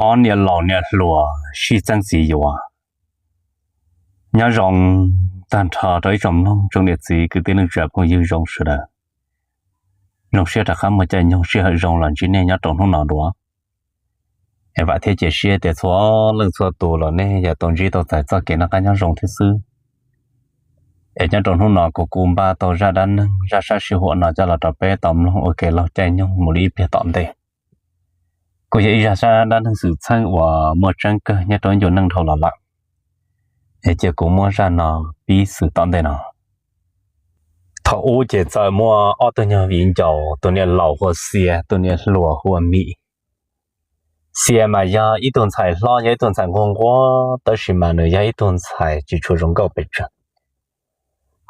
Ob niam laus niam hluas sib txeeb txiv yuav. Nyob zoo tag nrho rau ib tsoom mloog tsoom niam txiv kwv tij neej tsa phooj ywg zoo sawv daws. Zoo siab rov qab muaj caij nyoog sij hawm zoo los ntsib nej nyob rau hnub no dua. Es vam thiab cia siab tias txhua leej txhua tus los nej yuav tau ntsib tau txais txoj kev noj qab nyob zoo thiab xwb. Es nyob rau hnub no kuv kuj npaj tau zaj dab neeg zaj sab sij huam no coj los rau peb tau mloog ua kev laug caij nyoog mus li ib pliag tom ntej. Kuj yog ib zaj sab dab neeg xwm txheej uas muaj tseeb kawg nyob rau ncua neej dhau los lawm. Es cia kuv muab zaj no pib xwm tom ntej no. Thaum ub ces txawm muaj ob tug nyuag viv ncaus, tus niam laus hu ua Xia, tus niam hluas hu ua Mim. Xia mas yog ib tug ntxhais hlob, yog ib tug ntxhais nquag nquag, tab sis mas nws yog ib tug ntxhais tsis tshua zoo nkauj pes tsawg.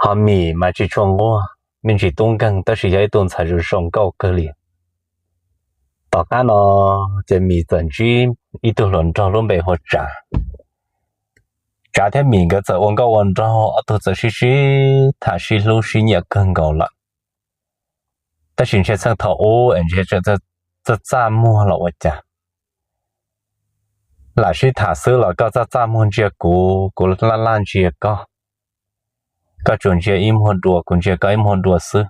Ho Mim mas tsis tshua nquag, me ntsis tub nkeeg, tab sis yog ib tug ntxhais zoo zoo nkauj kawg li. Tom qab no ces Mim txawm ntsib ib tug hluas nraug lub npe hu ua Tsav. Tsav thiab Mim nkawd txawm ua nkauj ua nraug, ob tug txawm sib sib tham sib hlub sib nyiam kawg nkaus lawm. Tab sis ntshe txheej thaum ub es ntshe txawj txaj muag los ua cas, lam sib tham xwb los koj txaj txaj muag ntsia kuv, kuv laj laj ntsia koj, koj tsuas ntsia ib muag dua, kuv ntsia koj ib muag dua xwb.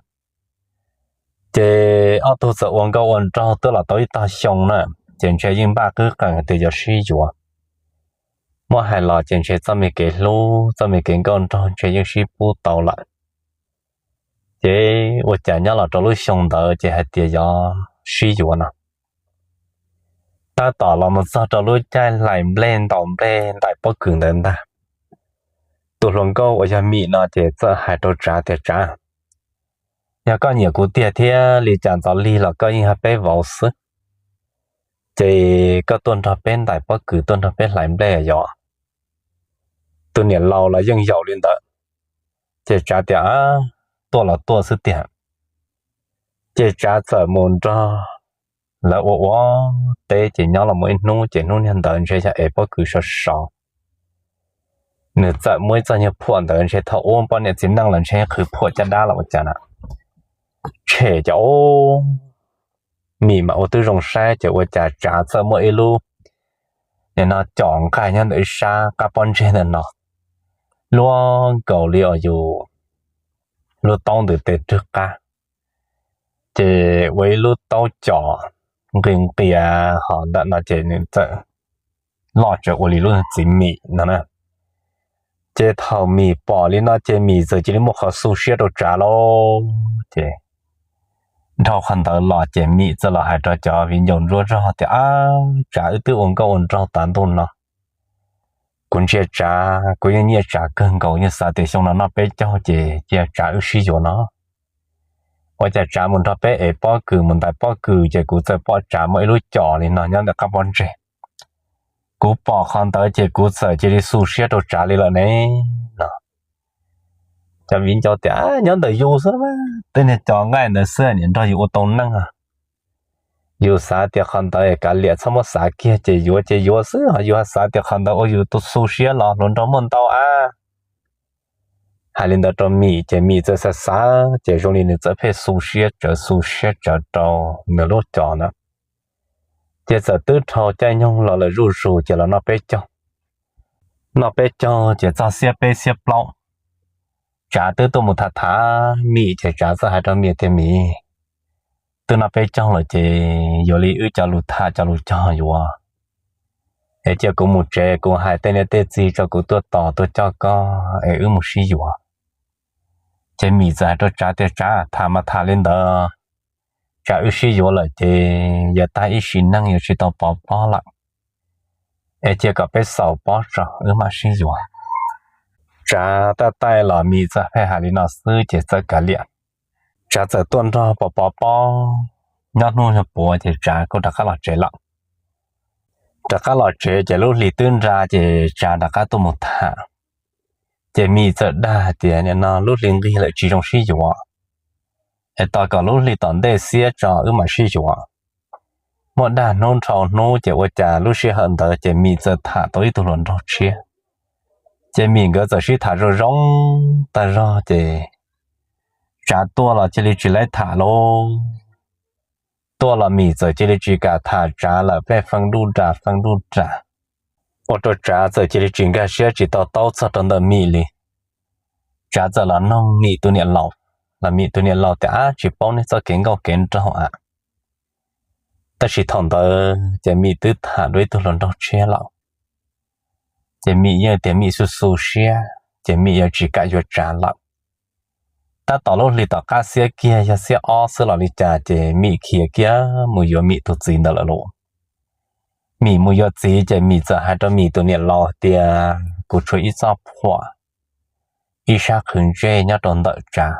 Ces ob tug txawm ua nkauj ua nraug twb los tau ib tog xyoo na, ces ntshe yeej npaj qwb qees tias yuav sib yuav. Muab hais los ces ntshe txoj me kev hlub, txoj me kev nkauj nraug ntshe yeej sib pub tau lawm. Ces ua cas nyob los rau lub xyoo ntawd ces hais tias yuav sib yuav no. Tab tom los mus txog rau lub caij hlais nplej ntaus nplej ntais pob kws ntawd ntag, tus hluas nkauj uas yog Mim no ces txawm hais rau Tsav tias, Tsav, yog koj nyiam kuv tiag thiab li cas ntxov lig los koj yeej yog peb vauv xwb, ces koj tuaj nrog peb ntais pob kws, tuaj nrog peb hlais nplej yom. Tus niam laus los yeej yaum li ntawd, ces Tsav tias, Tuaj los tuaj xwb tiag. Ces Tsav txawm mus nrog lawv ua ua teb, ces nyob los mus ib hnub, ces hnub niag ntawd ntshe yog es pob kws sov sov, nws txawm muab ib txoj nyuag phuam ntawd, ntshe thaum ub poj niam txiv neej los ntshe qhwv phuam caj dab los ua cas na, tshem cov ub. Mim mas ua twb zoo saib ces ua cas Tsav txawm muaj ib lub, nim no com nqaij nyob ntawm ib sab qab pob ntseg ntawm no, luaj nkaus li os yus lub taub ntawm tes rwg qab, ces ua ib lub taub com nqis nqias ho ntawm no ces nws txawm loj tsawv ua li lub txiv Mim no na. Ces thaum Mim pom li no ces Mim txawm cia li muaj qhov xu siab rau Tsav lauj. Ces dhau qhov ntawd los ces Mim txawm los hais rau cov viv ncaus ntsuab zog tias, Ab, Tsav, wb twb ua nkauj ua nraug tas ntuj no, kuv ntsia Tsav kuv yeej nyiam Tsav kawg nkaus, yeej xav tias xyoo no noj peb caug ces cia Tsav wb sib yuav no. Ua cas Tsav mus nrog peb ev pob kws, mus ntais pob kws ces kuv txawm pom Tsav muaj ib lub com li no nyob ntawm qab pob ntseg. Kuv pom qhov ntawd ces kuv txawm cia li xu siab rau Tsav li lawm ne no. Cov viv ncaus tias, Nyob ntawm yus xwb, tej niag com nqaij ntawd xwb niam nrog yus ua tau neej. Yus xav tias qhov ntawd kav liam txhob muab xav kiag ces yuav ces yuav xwb, ho yus xav tias qhov ntawd ua yus tus xu siab los hluas nraug muaj ntau ab. Hais li ntawd rau Mim ces Mim txawm xav xav ces zoo li nws txawm pheej xu siab tsawv xu siab tsawv rau nws lub com na. Ces txawm twb dhau caij nyoog los lawm zuj zus ces los noj peb caug. Noj peb caug ces txog xiab peb xiab plaub, Tsav twb tuaj mus tham tham Mim ces Tsav txawm hais rau Mim tias, Mim, twb noj peb caug lawm ces yuav li wb cov lus tham cov lus cog yuav, es cia kuv mus tsev kuv hais tej niam tej txiv tso kuv tuaj tos tuaj coj koj es wb mus sib yuav. Ces Mim txawm hais rau Tsav tias, Tsav, tham mas tham li ntawd, tsam wb sib yuav lawm ces yuav tag ib sim neej yuav tsis tau pov pob lawm, es cia kom peb xaus pob tso wb mam sib yuav. Tsav taij taij los Mim txawm pheej hais li no xwb ces txawm kav liam. Tsav txawm tuaj nrog pov pov pob, nyob hnub puav ces Tsav kuj rov qab los tsev lawm. Rov qab los tsev ces lub hli twb nra ces Tsav rov qab tuaj mus tham. Ces Mim txawm dag tias, Nim no lub hli nqig lawm tsis zoo sib yuav, es tos kom lub hli tom ntej xiab tso wb mam sib yuav. Muaj dag hnub dhau hnub ces ua cas lub sij hawm ntawd ces Mim txawm tham tau ib tug hluas nraug tshiab. Ces Mim nkawd txawm sib tham zoo zoo tag zog ces Tsav tuaj los cia li tsis laib tham lauj. tuaj los Mim txawm cia li tsis kam tham Tsav lawm, pheej fee nruj ras fee nruj ras, ua rau Tsav txawm cia li tsis nkag siab tsis to taub txog rau ntawm Mim li. Tsav txawm los noog Mim tus niam laus, los Mim tus niam laus tias, Ab, tsis paub neb txoj kev nkauj kev nraug a. Tab sis thaum ntawd ces Mim twb tham dua ib tug hluas nraug tshiab lawm, ces Mim yeej tias Mim xu xu siab ces Mim yuav tsis kam yuav Tsav lawm. Tab tom lub hli tom qab xiab kiag yog xiab ob xwb los li cas ces Mim khiav kiag mus yuav Mim tus txiv ntawd lawm lauj. Mim mus yuav txiv ces Mim txawm hais rau Mim tus niam laus tias, Kuv tshuav ib txoj phuam, ib sab qhwv ntsej nyob rau ntawm Tsav,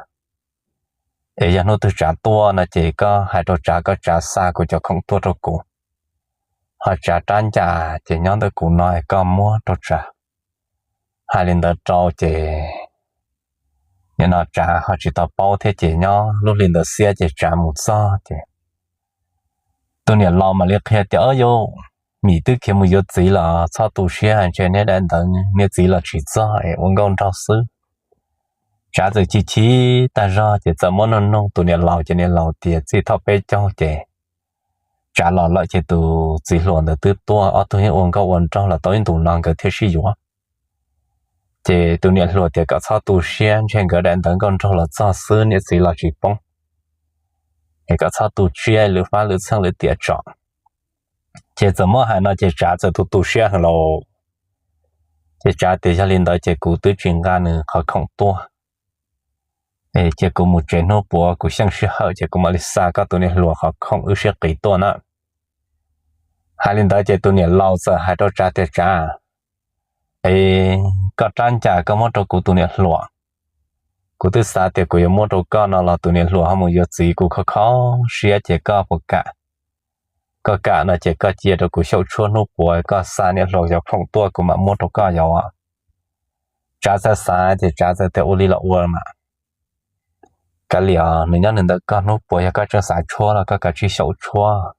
es yog hnub twg Tsav tuaj no ces koj hais rau Tsav kom Tsav xa kuv cov khoom tuaj rau kuv, ho Tsav rab ncas ces nyob ntawm kuv no es koj muab rau Tsav. Hais li ntawd rau ces nim no Tsav ho tsis tau paub thiab ces nyob lub hli ntawd xiab ces Tsav mus txog ces tus niam laus mam li qhia tias, Yus, Mim twb khiav mus yuav txiv los txhob tu siab, ntshe neb daim ntawv niag txiv los tsis txog es ua nkauj nraug xwb. Tsav txawm chim chim tag zog ces txawm muab nug nug tus niam laus ces niam laus tias, Txij thaum peb caug ces Tsav los lawm ces tus txiv hluas ntawd twb tuaj, ob tug yeej ua nkauj ua nraug los tau ib ntus no nkawd thiaj sib yuav. Ces tus niam hluas tias kom txhob tu siab, ntshe nkawd daim ntawv nkauj nraug los txog xwb, niam txiv los tsis poob, es kom txhob tu siab, lwm fab lwm txheej lwm tiam tso. Ces txawm muab hais no ces Tsav txawm tu tu siab heev lauj. Ces Tsav tias, Yog li ntawd ces kuv twb tsis nqa nws qhov khoom tuaj, ces kuv mus tsev, hnub puav kuv xyeej sij hawm ces kuv mam li xa koj tus niam hluas qhov khoom wb sib qiv tuaj na. Hais li ntawd ces tus niam laus txawm hais rau Tsav tias, Tsav, es koj rab ncas koj muab rau kuv tus niam hluas, kuv twb xav tias kuv yuav muab rau koj no los tus niam hluas ho mus yuav txiv, kuv kho kho siab ces koj puas kam? Koj kam no ces koj cia rau kuv xyaum tshuab, hnub puav koj xa niam hluas cov khoom tuaj kuv mam muab rau koj yom. Tsav txawm xav ces Tsav txawm tias, Ua li los ua mas. Kav liam, nws nyob nws ntawm koj, hnub puav yog koj tseem xav tshuab los koj kav tsij xyaum tshuab.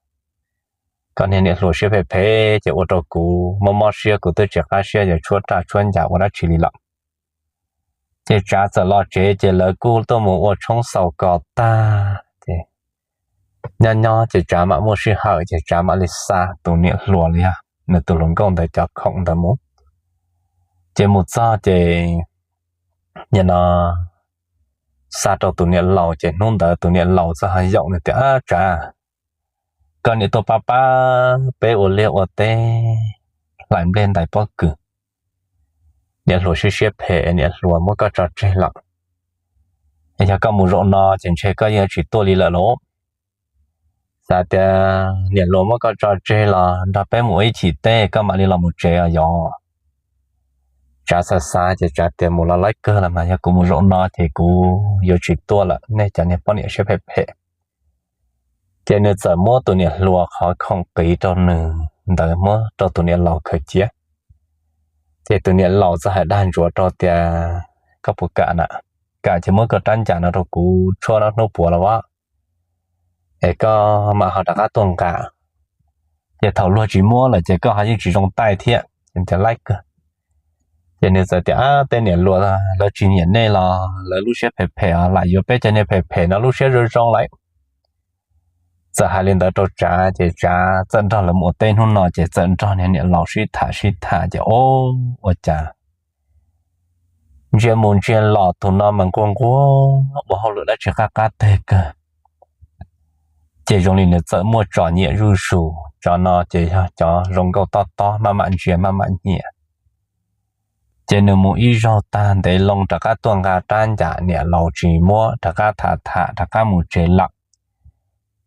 Koj niag niam hluas siab phem phem ces ua rau kuv mob mob siab, kuv twb tsis qab siab yuav tshuab raj tshuab ncas ua dab tsi li lawm. Ces Tsav txawm los tsev ces lawv kuj tuaj mus ua tshoob xaus kos tag ces nyob nyob ces Tsav mam muaj sij hawm ces Tsav mam li xa tus niam hluas li yog nws tus hluas nkauj ntawd cov khoom ntawd mus. Ces mus txog ces nim no xa rau tus niam laus ces hnub ntawd tus niam laus txawm ho yaum nws tias, Tsav, koj niam tuaj pab pab peb ua liaj ua teb, hlais nplej ntais pob kws, niam hluas siab siab phem, niam hluas muab koj tso tseg lawm. Yog koj mus zaum no ces ntshe koj yeej tsis tuaj li lawm lauj. Xav tias niam hluas muab koj tso tseg los nrog peb mus ua ib chim teb koj mam li los mus tsev os yom. Tsav xav xav ces Tsav tias, Mus los laib kawg los mas, yog kuv mus zaum no ces kuv yuav tsis tuaj lawm, nej cov niag poj niam siab phem phem. Ces nws txawm muab tus niam hluas qhov khoom qiv rau nws ntawd muab rau tus niam laus khaws cia. Ces tus niam laus txawm hais dag ntsuav rau tias, Koj puas kam na? Kam ces muab koj rab ncas no rau kuv tshuab hnub puav los as, es koj mam ho rov qab tuaj nqa. Ces thaum luag tsis muab lawm ces koj ho yeej tsis zoo taij thiab. Ces tias, Laib kawg. Ces nws txawm tias, Ab, tej niam hluas lawv tsis nyiam nej los lawv lub siab phem phem os, lam yuav peb cov niag phem phem no lub siab zoo zoo lawm. Txawm hais li ntawd rau Tsav ces Tsav txawm nrog lawv mus ua teb hnub no ces txawm nrog niag niam laus sib tham sib tham ces o, ua cas ntsia mus ntsia los tus no mas nquag nquag ua hauj lwm dab tsi qab qab teg kawg. Ces zoo li nws txawm muaj tsom nyiam zuj zus, cov no ces yog cov zoo nkauj tob tob maj mam ntsia maj mam nyiam. Ces nws mus ib zaug tag ntev loo rov qab tuaj nqa rab ncas niam laus tsis muab, rov qab tham tham rov qab mus tsev lawm.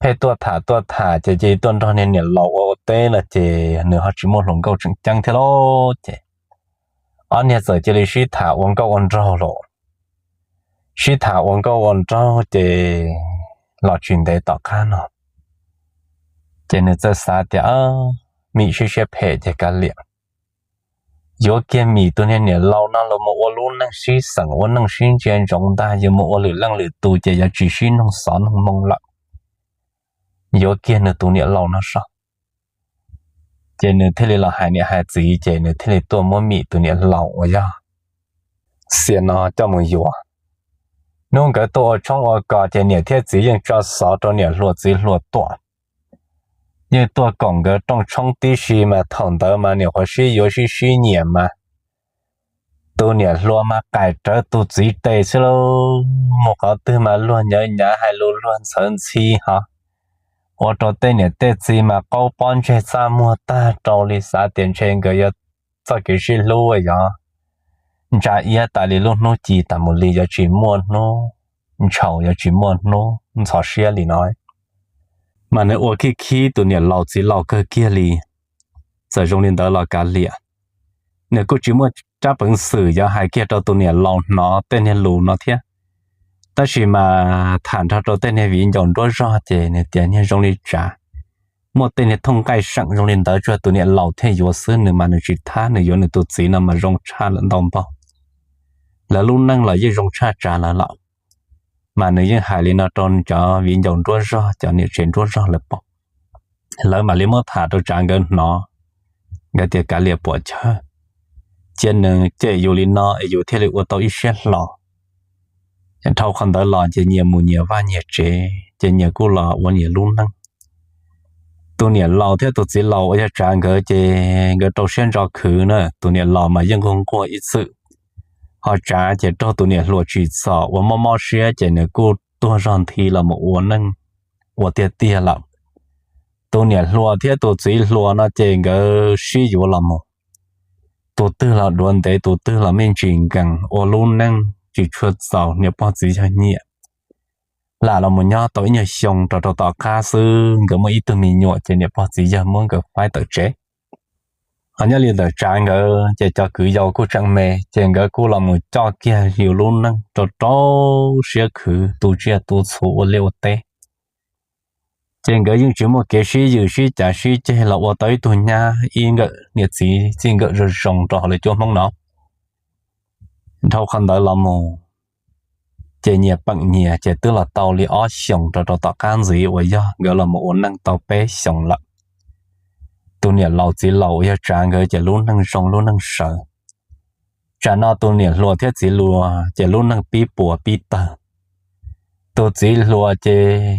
Pheej tuaj tham tuaj tham ces cia li tuaj nrog niag niam laus ua ua teb no ces nws ho tsis muaj hluas nkauj tseem ceeb thiab lauj. Ces ob niag txawm cia li sib tham ua nkauj ua nraug lawm. Sib tham ua nkauj ua nraug ces los tsis ntev tom qab no ces nws txawm xav tias, Mim siab siab phem ces kav liam, yuav kiag Mim tus niag niam laus no los mus ua lub neej sib xeem ua neej sib ntsia ntsoov ntag, yuav mus ua lwm leej lwm tus ces yuav tsis sib noog xov noog moo lawm. Yuav kiag nws tus niam laus no so. Ces nws thiaj li los hais niam hais txiv ces nws thiaj li tuaj muab Mim tus niam laus uas yog Xia no coj mus yuav. Hnub nkawd tuaj ua tshoob ua kos ces niam thiab txiv yeej tso xov rau niam hluas txiv hluas tuaj. yeej tuaj koom nkawd rooj tshoob tib si mas thaum ntawd mas niam qhuav sib yuav sib sib nyiam mas tus niam hluas mas qais rawv tus txiv tes xwb lauj. Mus qhov twg mas luag nyawv nyav hais lus luag ntxhawv ntxhi hov, ua rau tej niam tej txiv mas qaub pob ntseg txaj muag tag rau li, xav tias ntshe nkawd yuav txoj kev sib hlub yog ntsa iab tas li lub hnub ci tas mus li, yuav tsis muaj hnub ntshaus, yuav tsis muaj hnub ntxhov siab li no. Mas nws ua khib khib tus niam laus txiv laus kawg kiag li. Txawm zoo li ntawd los kav liam, nws kuj tsis muaj rab peev xwm yuav hais kiag rau tus niam laus hnov tej niag lus no thiab. Tab sis mas tham nrog rau tej niag viv ncaus nruab zog ces nws tias niag zoo li tsav, muaj tej niag thooj nqaij seem zoo li ntawd tsuas tus niam laus thiaj yuav xwb, nws mas nws tsis thab, nws yuav nws tus txiv no mas zoo tshaj lawm ntau npaug. Lawv lub neej los yeej zoo tshaj tsav lawm lawm. Mas nws yeej hais li no rau cov viv ncaus nruab zog, cov niam tsev nruab zog lawv paub. Lawv mam li muab tham rau tsav nkawd hnov, nkawd tias kav liam puam chawj, cia nws cem yus li no es yus thiaj li ua tau ib siab hlo. Dhau qhov ntawd los ces nyias mus nyias vaj nyias tsev, ces nyias kuj los ua nyias lub neej. Tus niam laus thiab tus txiv laus uas yog tsav nkawd ces nkawd rau siab ntso khwv na. Tus niam laus mas yeej nquag nquag ib txwm, ho tsav ces raug tus niam hluas tsim txom ua mob mob siab ces nws kuj tuag zog nthi los mus ua neej ua tiag tiag lawm. Tus niam hluas thiab tus txiv hluas no ces nkawd sib yuav los mus, tus twg los duav ntev, tus twg los me ntsis nkees, ua lub neej tsis tshua txaus niam pog txiv yawg nyiam. Lam los mus nyob tau ib nyuag xyoo rau rau tom qab xwb nkawd muaj ib tug me nyuam ces niam pog txiv yawg muab nkawd faib tawm tsev. Ho nyob li ntawm tsav nkawd ces cov kwv yau kuj tseem me ces nkawd kuj los mus coj kiag yus lub neej rau rau siab khwv tu tsiaj tu txhu ua liaj ua teb. Ces nkawd yeej tsis muaj kev sib yws sib cav sib ceg los ua tau ib tug nyab ib nkawm niam txiv txij nkawm zoo zoo rau hauv lawv cuab Hmoob no. Dhau qhov ntawd los mus ces nyias peem nyias ces twb los tau li ob xyoos rau rau tom qab ntxiv uas yog nkawd los mus ua neej tau peb xyoos lawm. Tus niam laus txiv laus uas yog tsav nkawd ces lub neej zoo lub neej sawv. Tsam no tus niam hluas thiab txiv hluas ces lub neej pib puas pib tawg. Tus txiv hluas ces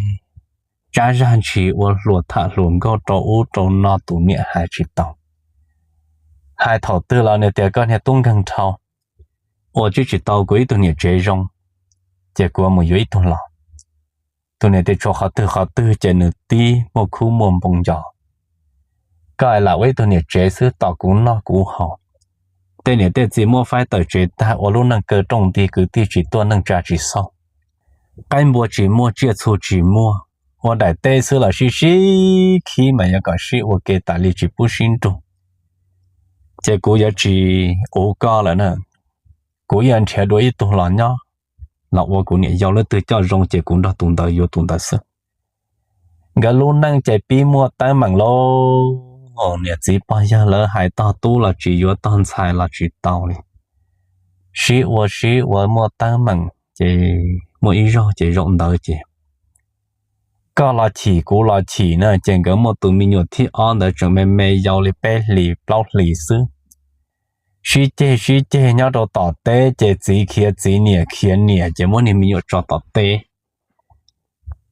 tsab zaj ntshis ua hluas tham hluas nkauj rau ub rau no tus niam hais tsis tau. Hais thaum twg los nws tias koj niag tub nkeeg dhau, ua tsis tsis tau kuv ib tug niam tsev zoo, ces kuv mus yuav ib tug los. Tus niam tias tsuas qhov twg qhov twg ces nws tib muaj khub muaj npoo nco. Koj lam ua ib tug niam tsev xwb tos kuv noj kuv haus. Tej niam tej txiv muab faib tawm tsev tag ua lub neej kaw rooj nti kwv tij tsis tuaj neej tsa tsis xauj. Qaib npua tsis muaj tsiaj txhu tsis muaj, ua daim teb xwb los sib sib khib mas yuav kom sib ua ke tas li tsis pub sib nrug. Ces kuv yuav tsis uv koj lawm na, kuv yuav nrhiav dua ib tug los nyob, los ua kuv niam yau, leej twg coj zoo ces kuv nrog tus ntawd yuav tus ntawd xwb. Nkawd lub neej ces pib muaj teeb meem lauj. Niam txiv pog yawg lawv hais tog tub los tsis yuav, tog ntxhais los tsis tau li. Sib ua sib ua muaj teeb meem ces muaj ib zaug ces zaum ntawd ces koj los chim kuv los chim na, ces nkawd muaj tus me nyuam thib ob ntawd tseem me me yau li peb hlis plaub hlis xwb. Sib ceg sib ceg nyob rau tom teb ces txiv khiav txiv niam khiav niam ces muab niag me nyuam tso tom teb.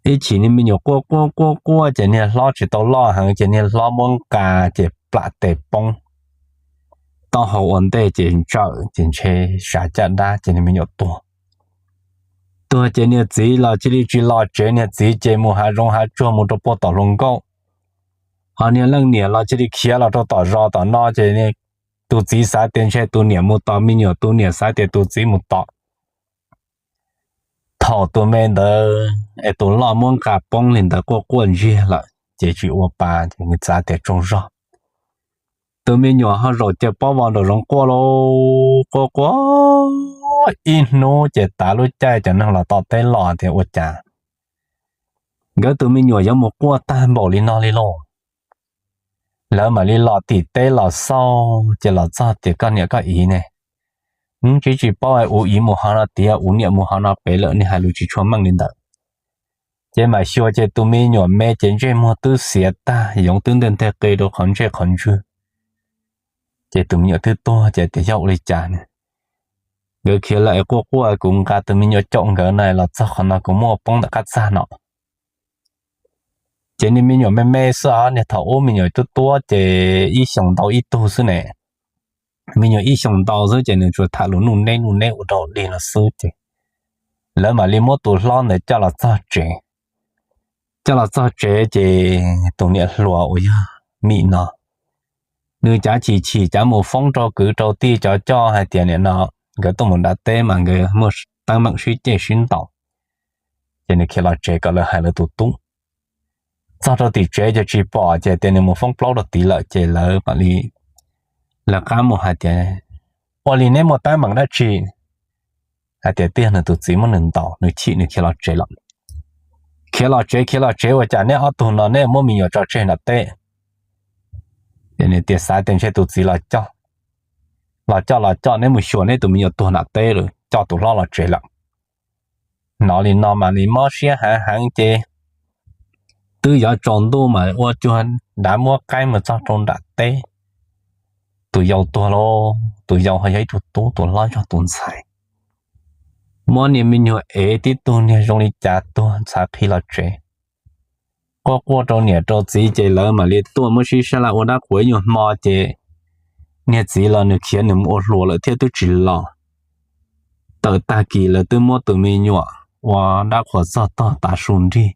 Ib chim niag me nyuam quaj quaj quaj quaj ces niag hlob tsis tau loj heev ces niag hlob muab nqa ces plam tes poob, taub hau ua ntej ces ntsawm ces ntshe sav caj dab ces niag me nyuam tuag. Tuag ces niag txiv los cia li tsis los tsev, niag txiv ces mus hav zoov hav tsuag mus rau puag tom hluas nkauj. Ho niag leej niam los cia li khiav los rau tom zos tom no ces tus txiv xav tias ntshe tus niam mus tos me nyuam, tus niam xav tias tus txiv mus tos. Thaum tus me ntawd es tus loj muab nqa poob li ntawd quaj quaj ntsiag lawm ces tsis ua pa ces nws xav tias tsaug zog. Tus me nyuam ho zaum caws pob vov nraum zoov quaj lauj, quaj quaj ib hnub ces tav lub caij cov neeg los tom teb los tias ua cas nkawd tus me nyuam yuav mus quaj tag npaum li no li lauj. Lawv mam li los tim teb los xauj ces los txog tias koj niam koj txiv ne, tsis tsis paub, ua txiv mus hov no tiav, ua niam mus hov no pem lawm, nej hais lus tsis tshua meej li ntawd. Ces mam xyuas ces tus me nyuam me ces ntsej muag twb xiav tag, yoov twb ntej nteg qe rau qhov ntsej qhov ntswg. Ces tus me nyuam twb tuag ces tias yog ua li cas ne, nkawd khiav lawm es quaj quaj, kuv nqa tus me nyuam caum nkawd na los txog qhov no kuv muab poob ntawm qab txag no. Ces niag me nyuam me me xwb os, niag thaum ub me nyuam tuab tuab ces ib xyoos ntau ib tug xwb ne. Me nyuam ib xyoos ntau xwb ces nws tsuas tham lus nuj neb nuj neb ua rau dig no xwb ces lawv mam li muab tus hlob ntawd coj los txog tsev. Coj los txog tsev ces tus niam hluas uas yog Mim no, nws cav chim chim cav mus foob rau kwv rau tij cov coj hais tias nim no nkawd tuaj mus nram teb mas nkawd muaj teeb meem sib ceg sib ntaus, ces nws khiav los tsev kom lawv hais lawv tus tub. Txog rau tim tsev ces tsis pom, ces tias nws mus foob plaub rau tid lawm ces lawv mam li lawv qab mus hais tias, ua li neb muaj teeb meem dab tsi? Hais tias tiag nws tus txiv muab nws ntaus, nws chim nws khiav los tsev lawm. Khiav los tsev, khiav los tsev, ua cas neb ob tug no neb muab me nyuam tso tseg nram teb? Ces nws tias xav tias ntshe tus txiv los coj, los coj los coj neb mus xyuas neb tus me nyuam tuag nram teb lawm, coj tus hlob los tsev lawm. Hnov li no mam li mob siab heev heev ces twb yuav tsaus ntuj mas ua cuag dav muab qaib mus txog rau nram teb. Tus yau tuag lauj, tus yau ho yog ib tug tub, tus hlob yog tus ntxhais. Muab niag me nyuam ev tib tug niag zoo li cas tuag ntxhov qhi los tsev. Quaj quaj rau niam rau txiv ces lawv mam li tuaj muab sib sab laj ua dab qhuas ib nyuag hmo ces niag txiv los nws khiav nws mus ua hluas lawm thiab twb tsis los. Tawm tag kis lawv twb muab tus me nyuam ua dab qhuas txog tog tav su nrig.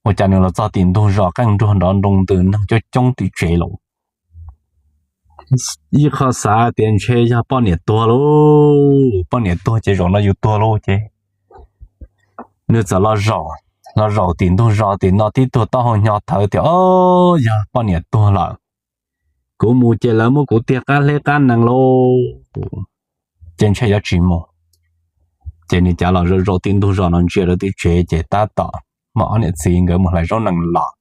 Ua cas nws los txog tim ntug zos qeej nruag nrov nroo ntws neeg coob coob tim tsev lawm. Ib qho xav tias ntshe yog poj niam tuag lauj, poj niam tuag ces zaum no yus tuag lauj ces nws txawm los zaum, los zaum tim ntug zos tim no tib tug taub hau hnyo thawv tias, o, yog poj niam tuag lawm. Kuv mus ces lawv muab kuv tiag qab hleb qab nees lauj, ces ntshe yuav tsis mus. Ces nws cav los zaum zaum tim ntug zos no ntsia rau tim tsev ces tab tom muaj ob niam txiv nkawd mus hlais zaub nees los.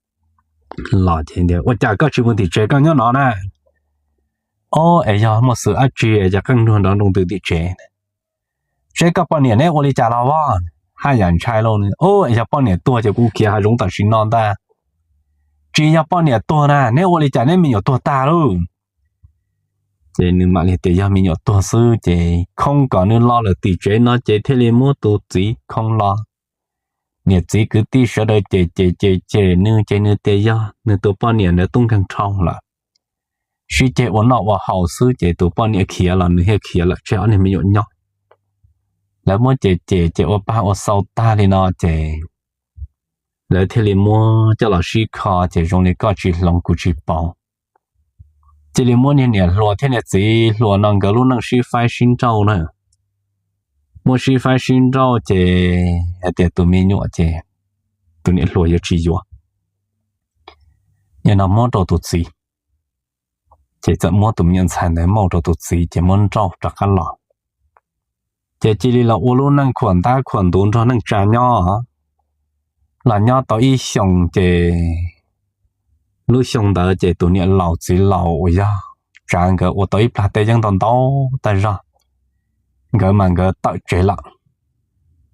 Los ces, ua cas koj tsis mus tim tsev koj nyob no na? O, es yog muaj xwm dab tsi es qeej nruag nrov nroo ntws tim tsev? Seb koj poj niam neb ua li cas los as? Haj yam ntshai lauj. O, es yog poj niam tuag ces kuv khiav hav zoov tam sim no ntag. Tsis yog poj niam tuag na, neb ua li cas neb me nyuam tuag tag lauj? Ces nws mam li tias yog me nyuam tuag xwb ces khoo kom nws los lawm tim tsev no ces thiaj li muab tus txiv khoo los. Niam txiv kwv tij sawv daws cem cem cem cem nws ces nws tias yog nws tus poj niam ntawd tub nkeeg dhau lawm, sib ceg ua noj ua haus xwb ces tus poj niam khiav los nws thiaj khiav lawm tseg ob niag me nyuam nyob. Lawv muab cem cem ces ua pag ua xau tag li no ces lawv thiaj li muab coj los sib kho ces zoo li koj tsis hloov kuv tsis pauv. Cia li muab niag niam hluas thiab niag txiv hluas no nkawd lub neej sib faib sib nrauj na. Muab sib faib sib nrauj ces hais tias tus me nyuam ces tus niam hluas yuav tsis yuav, nim no muab rau tus txiv. Ces txawm muab tus me nyuam ntxhais ntawd muab rau tus txiv ces muab nrauj rov qab los. Ces cia li los ua lub neej khuam ntab khuam ntuv nrog neej tsa nyob. Los nyob tau ib xyoos ces lub xyoo ntawd ces tus niam laus txiv laus uas yog tsav nkawd ua tau ib plag teb yeeb ntau ntau tag zog, nkawd mas nkawd tawm tsev lawm.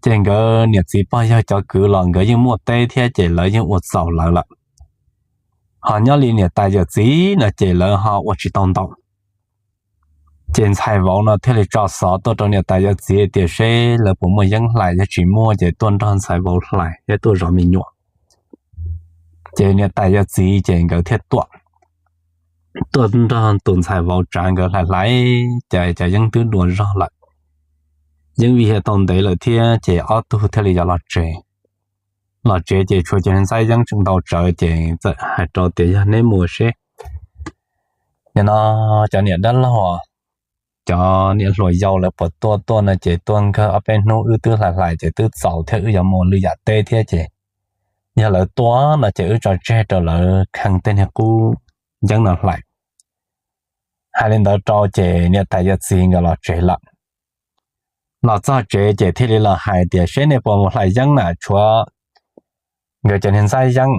Ces nkawd niam txiv pog yawg cov kwv los nkawd yeej muaj teb thiab ces lawv yeej ua txaus lawv lawm. Ho nyob li niam tais yawm txiv no ces lawv ho ua tsis tau ntau. Ces ntxhais vauv no thiaj li tso xov tuaj rau niam tais yawm txiv tias seb lawv puas muaj yeeb hlais, yog tsis muaj ces tuaj nrog ntxhais vauv hlais thiab tuaj zov me nyuam. Ces niam tais yawm txiv ces nkawd thiaj tuaj, tuaj nrog tus ntxhais vauv tsav nkawd hlais hlais, ces cov yeeb twb dua zog lawm. Yeeb vij hiav tau ntev lawm thiab ces ob tug thiaj li yuav los tsev. Los tsev ces tshuav cov niag ntxaib yeeb tseem ntau tsawv ces txawm hais rau tias yog neb mus seb nim no cov niam dab laug, cov niam hluas yau lawv puas tuaj, tuaj no ces tuaj nkawg ob peb hnub wb twb hlais hlais ces twb txaus thiab wb yuav mus lwm yam teb thiab ces yog lawv tuaj no ces wb tso tseg rau lawv kheej tej niag qub yeeb no hlais. Hais li ntawd rau ces niam tais yawm txiv nkawd los tsev lawm. Los txog tsev ces thiaj li los hais tias seb nej puas mus hlais yeeb na, tshuav nkawd cov niag ntxaib yeeb.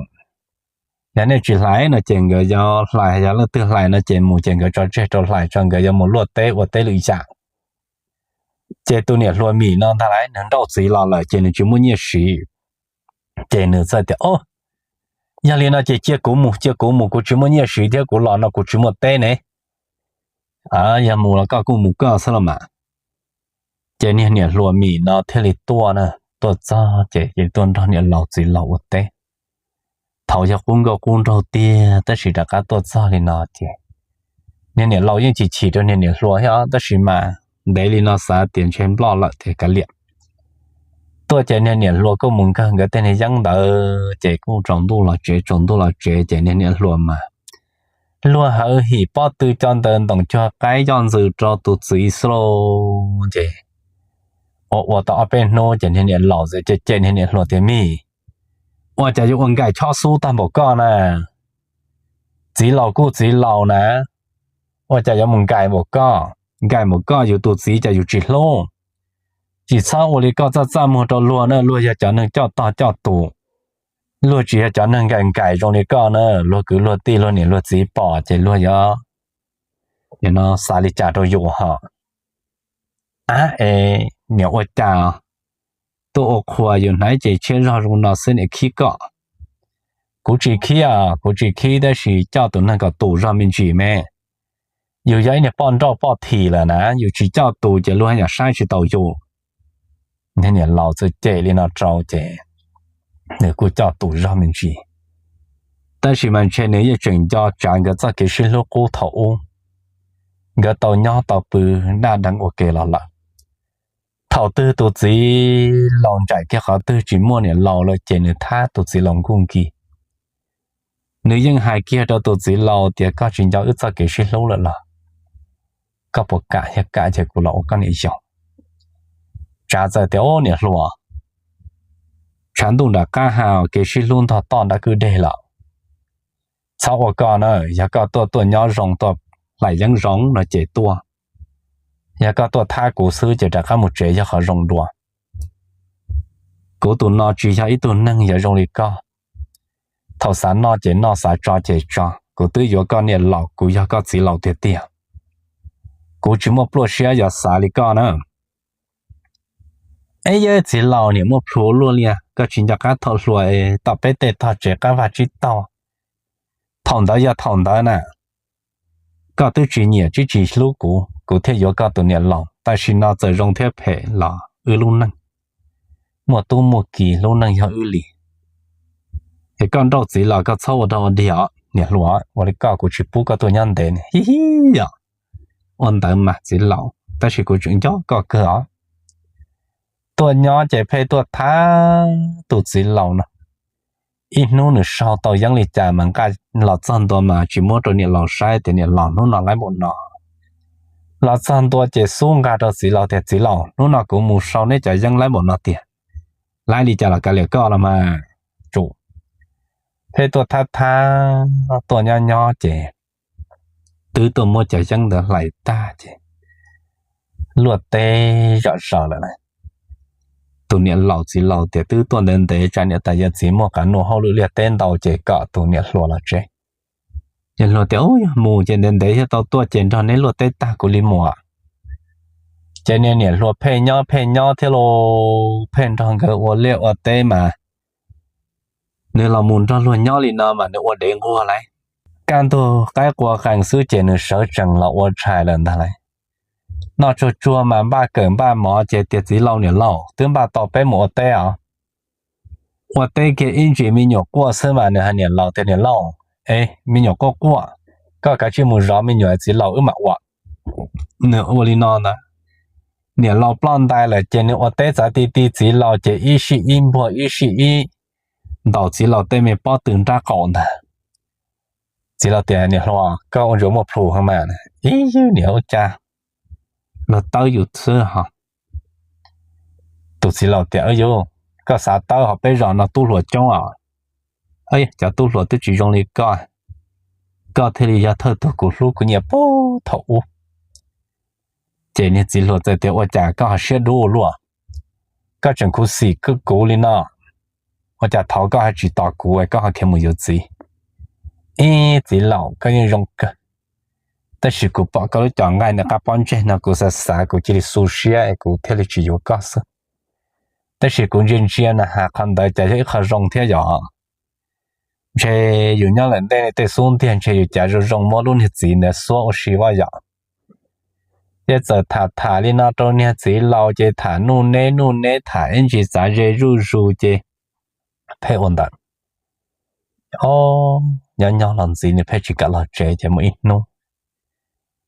Yog nej tsis hlais no ces nkawd yuav hlais, yog leej twg hlais no ces mus ces nkawd tso tseg rau hlais tso, nkawd yuav mus luaj teb ua teb lwm yam. Ces tus niam hluas Mim no ntag lauj, nws nrauj txiv los lawm ces nws tsis muaj nyiaj siv. Ces nws txawm tias, o, yog li no ces cia kuv mus, cia kuv mus, kuv tsis muaj nyiaj siv thiab kuv los no kuv tsis muaj teb ne. Yog mus los koj kuj mus koj xwb los mas. Ces niag niam hluas Mim no thiaj li tuaj na, tuaj txog ces tuaj nrog niam laus txiv laus ua teb. Thaum yog qub nkauj qub nraug tiag tab sis rov qab tuaj txog li no ces niag niam laus yeej chim chim rau niag niam hluas thiab tab sis mas ntev li no xav tias ntshe nploj lawm ces kav liam. Tuaj ces niag niam hluas kuj mus nkag nkawd tej niag yeeb ntawd ces kuj tsaus ntuj los tsev, tsaus ntuj los tsev ces niag niam hluas mas luag hawv him pob tw co ntawd ntoos cuag qaib yoj ntxwv rau tus txiv xwb lauj. Ces ua ua tau ob peb hnub ces niag niam laus txawm cem cem niag niam hluas tias, Mim, ua cas yuav ua nkais chob xub tag npaum koj na? Txiv laus kuj txiv laus na, ua cas yuav mus nkais npaum koj? Nkais npaum koj yus tus txiv cas yus tsis hlub? Tsis txhob ua li koj txaj txaj muag rau luag na, luag yog cov neeg coj tog coj tus. Luag tsis yog cov neeg nkais nkais zoo li koj na, luag kwv luag tij luag niam luag txiv pom ces luag yuav xav li cas rau yus hos. Ab es niam ua cas tuaj ua qhua yus hnav cev tshiab zog zoo no xwb niam khib koj? Kuv tsis khib os, kuv tsis khib tab sis coj tus neeg kom tus zog me ntsis me. Yus yog ib niag poj nrauj poj thim lawm na, yus tsis coj tus ces luag yam saib tsis taus yus. Niag niam laus txawm cem li no rau ces nws kuj coj tus zog me ntsis. Tab sis mas ntshe nws yeej tseem nco tsav nkawd txoj kev sib hlub qub thaum ub, nkawd tau nyob tau pw daj deev ua ke los lawm. Thaum twg tus txiv laus ntsais kiag qhov twg tsis muaj niam laus lawm ces nws thab tus txiv laus nkuj nkis. Nws yeej hais kiag rau tus txiv laus tias, Koj tsis nco wb txoj kev sib hlub lawm los? Koj puas kam, yog kam ces kuv los ua koj niam yau. Tsav txawm tias, Ub niam hluas, tshav ntuj nram qab ha, kev sib hlub ntog toj nrab kwj deg lawm. Txhob ua koj na, yog koj tuaj tuaj nyob zoo tuaj hlais yeeb zoo no ces tuaj. Yog koj tuaj thab kuv xwb ces rov qab mus tsev yog qhov zoo dua. Kuv tus no tsis yog ib tug neeg yuav zoo li koj. Thaum xav noj ces noj, xav tso ces tso. Kuv twb yuav koj niam laus, kuv yog koj txiv laus tiag tiag. Kuv tsis muaj pluaj siab yuav xav li koj na. Eb yawg txiv laus, niam muaj plhus luaj li, koj tsis nco qab thaum hluas tom peb tej tog tsev qab vaj tsib taug? Thaum ntawd yog thaum ntawd na, koj twb tsis nyiam tsis tsis hlub kuv, kuv thiaj yuav koj tus niam laus. Tam sim no txawm zoo thiab phem los wb lub neej muaj tub muaj ki, lub neej yog wb li. Es koj nrauj txiv laus, koj txhob ua rag ua dig os niam hluas, ua li koj kuv tsis pub koj tuaj nyob ntev ne. Hib hib yom. Ua ntawd mas txiv laus, tab sis kuv tseem nco koj kawg os. Tuaj nyob ces pheej tuaj thab tus txiv laus no. Ib hnub nws sau tau yeeb li cas mas nqa los txog ntua mas tsis muab rau niam laus saib tias, Niam laus, hnub no laib npaum no. Los txog ntua ces xub nqa rau txiv laus tias, Txiv laus, hnub no kuv mus sau neb cov yeeb laib npaum no tiag. Laib li cas los kav liam koj los mas. Tsum pheej tuaj thab thab, tuaj nyob nyob ces twb tuaj muab cov yeeb ntawd hlais tag ces luaj teb zom zaws lawm na. Tus niam laus txiv laus tias, Twb tuaj ntev ntev, tsam niam tais yawm txiv muaj qab nuj hauj lwm liaj teb ntau ces kom tus niam hluas los tsev. Niam hluas tias, Ub, yog mus ces ntev ntev thiaj tau tuaj ces nrog neb luaj teb tag kuv li mus. Ces niag niam hluas pheej nyob pheej nyob thiab los pheej nrog nkawd ua liaj ua teb mas nws los mus nrog luag nyob li no mas nws ua dev nquag lauj. Kaj ntug qaib qua qees xwb ces nws sawv tsees los ua tshais lawm ntag lauj. Noj tsuag tsuag mas npaj kawm npaj mov ces tias, Txiv laus niam laus, twb npaj tau peb mus ua teb os. Ua teb kiag ib ntsis me nyuam quaj xwb mas nws hais niam laus tias, Niam laus, es me nyuam quaj quaj, koj kav tsij mus zov me nyuam txiv laus wb mam ua. Nws ua li no ntag. Niam laus ploj ntais lawm ces nws ua teb txav ti ti txiv laus ces ib sij ib npuag ib sij ib ntaus txiv laus tej me pob tw nrab qaum ntag. Txiv laus tias, Niam hluas, koj ua ntsuas muaj plhus heev mas. Ib yog niam ua cas, luag tawb yus xwb ho. Tus txiv laus tias, Yus, koj xav tawb ho, peb zos no tub hluas coob os. Cov tub hluas twb tsis zoo li koj, koj thiaj li yog thawj tug kuv hlub kuv nyiam puag thaum ub. Ces niag txiv hluas txawm tias, Ua cas koj ho siab dub ua luaj? Koj tseem khuv xim kuv li no, ua cas thaud koj ho tsis tos kuv es koj ho khiav mus yuav txiv? Ib txiv laus, koj yeej zoo kawg, tab sis kuv pom koj lub cov nqaij ntawm qab pob ntseg no kuv xav xav kuv cia li xu siab es kuv thiaj li tsis yuav koj xwb. Tab sis kuv ntsia ntsia na has qhov ntawd cas yog ib qho zoo thiab yom. Ntshe yus nyob lawm ntej tej xub ntiag ntshe yus cav zoo zoo muab lub niag txiv ntawd xuab ua si vaj yom. Ces txawm tham tham li no rau niag txiv laus ces tham nuj neb nuj neb tham ib ntsis txav ze zuj zus ces pheej ua ntawd. Ob, nyob nyob los ntxiv nws pheej tsis kam los tsev ces muaj ib hnub,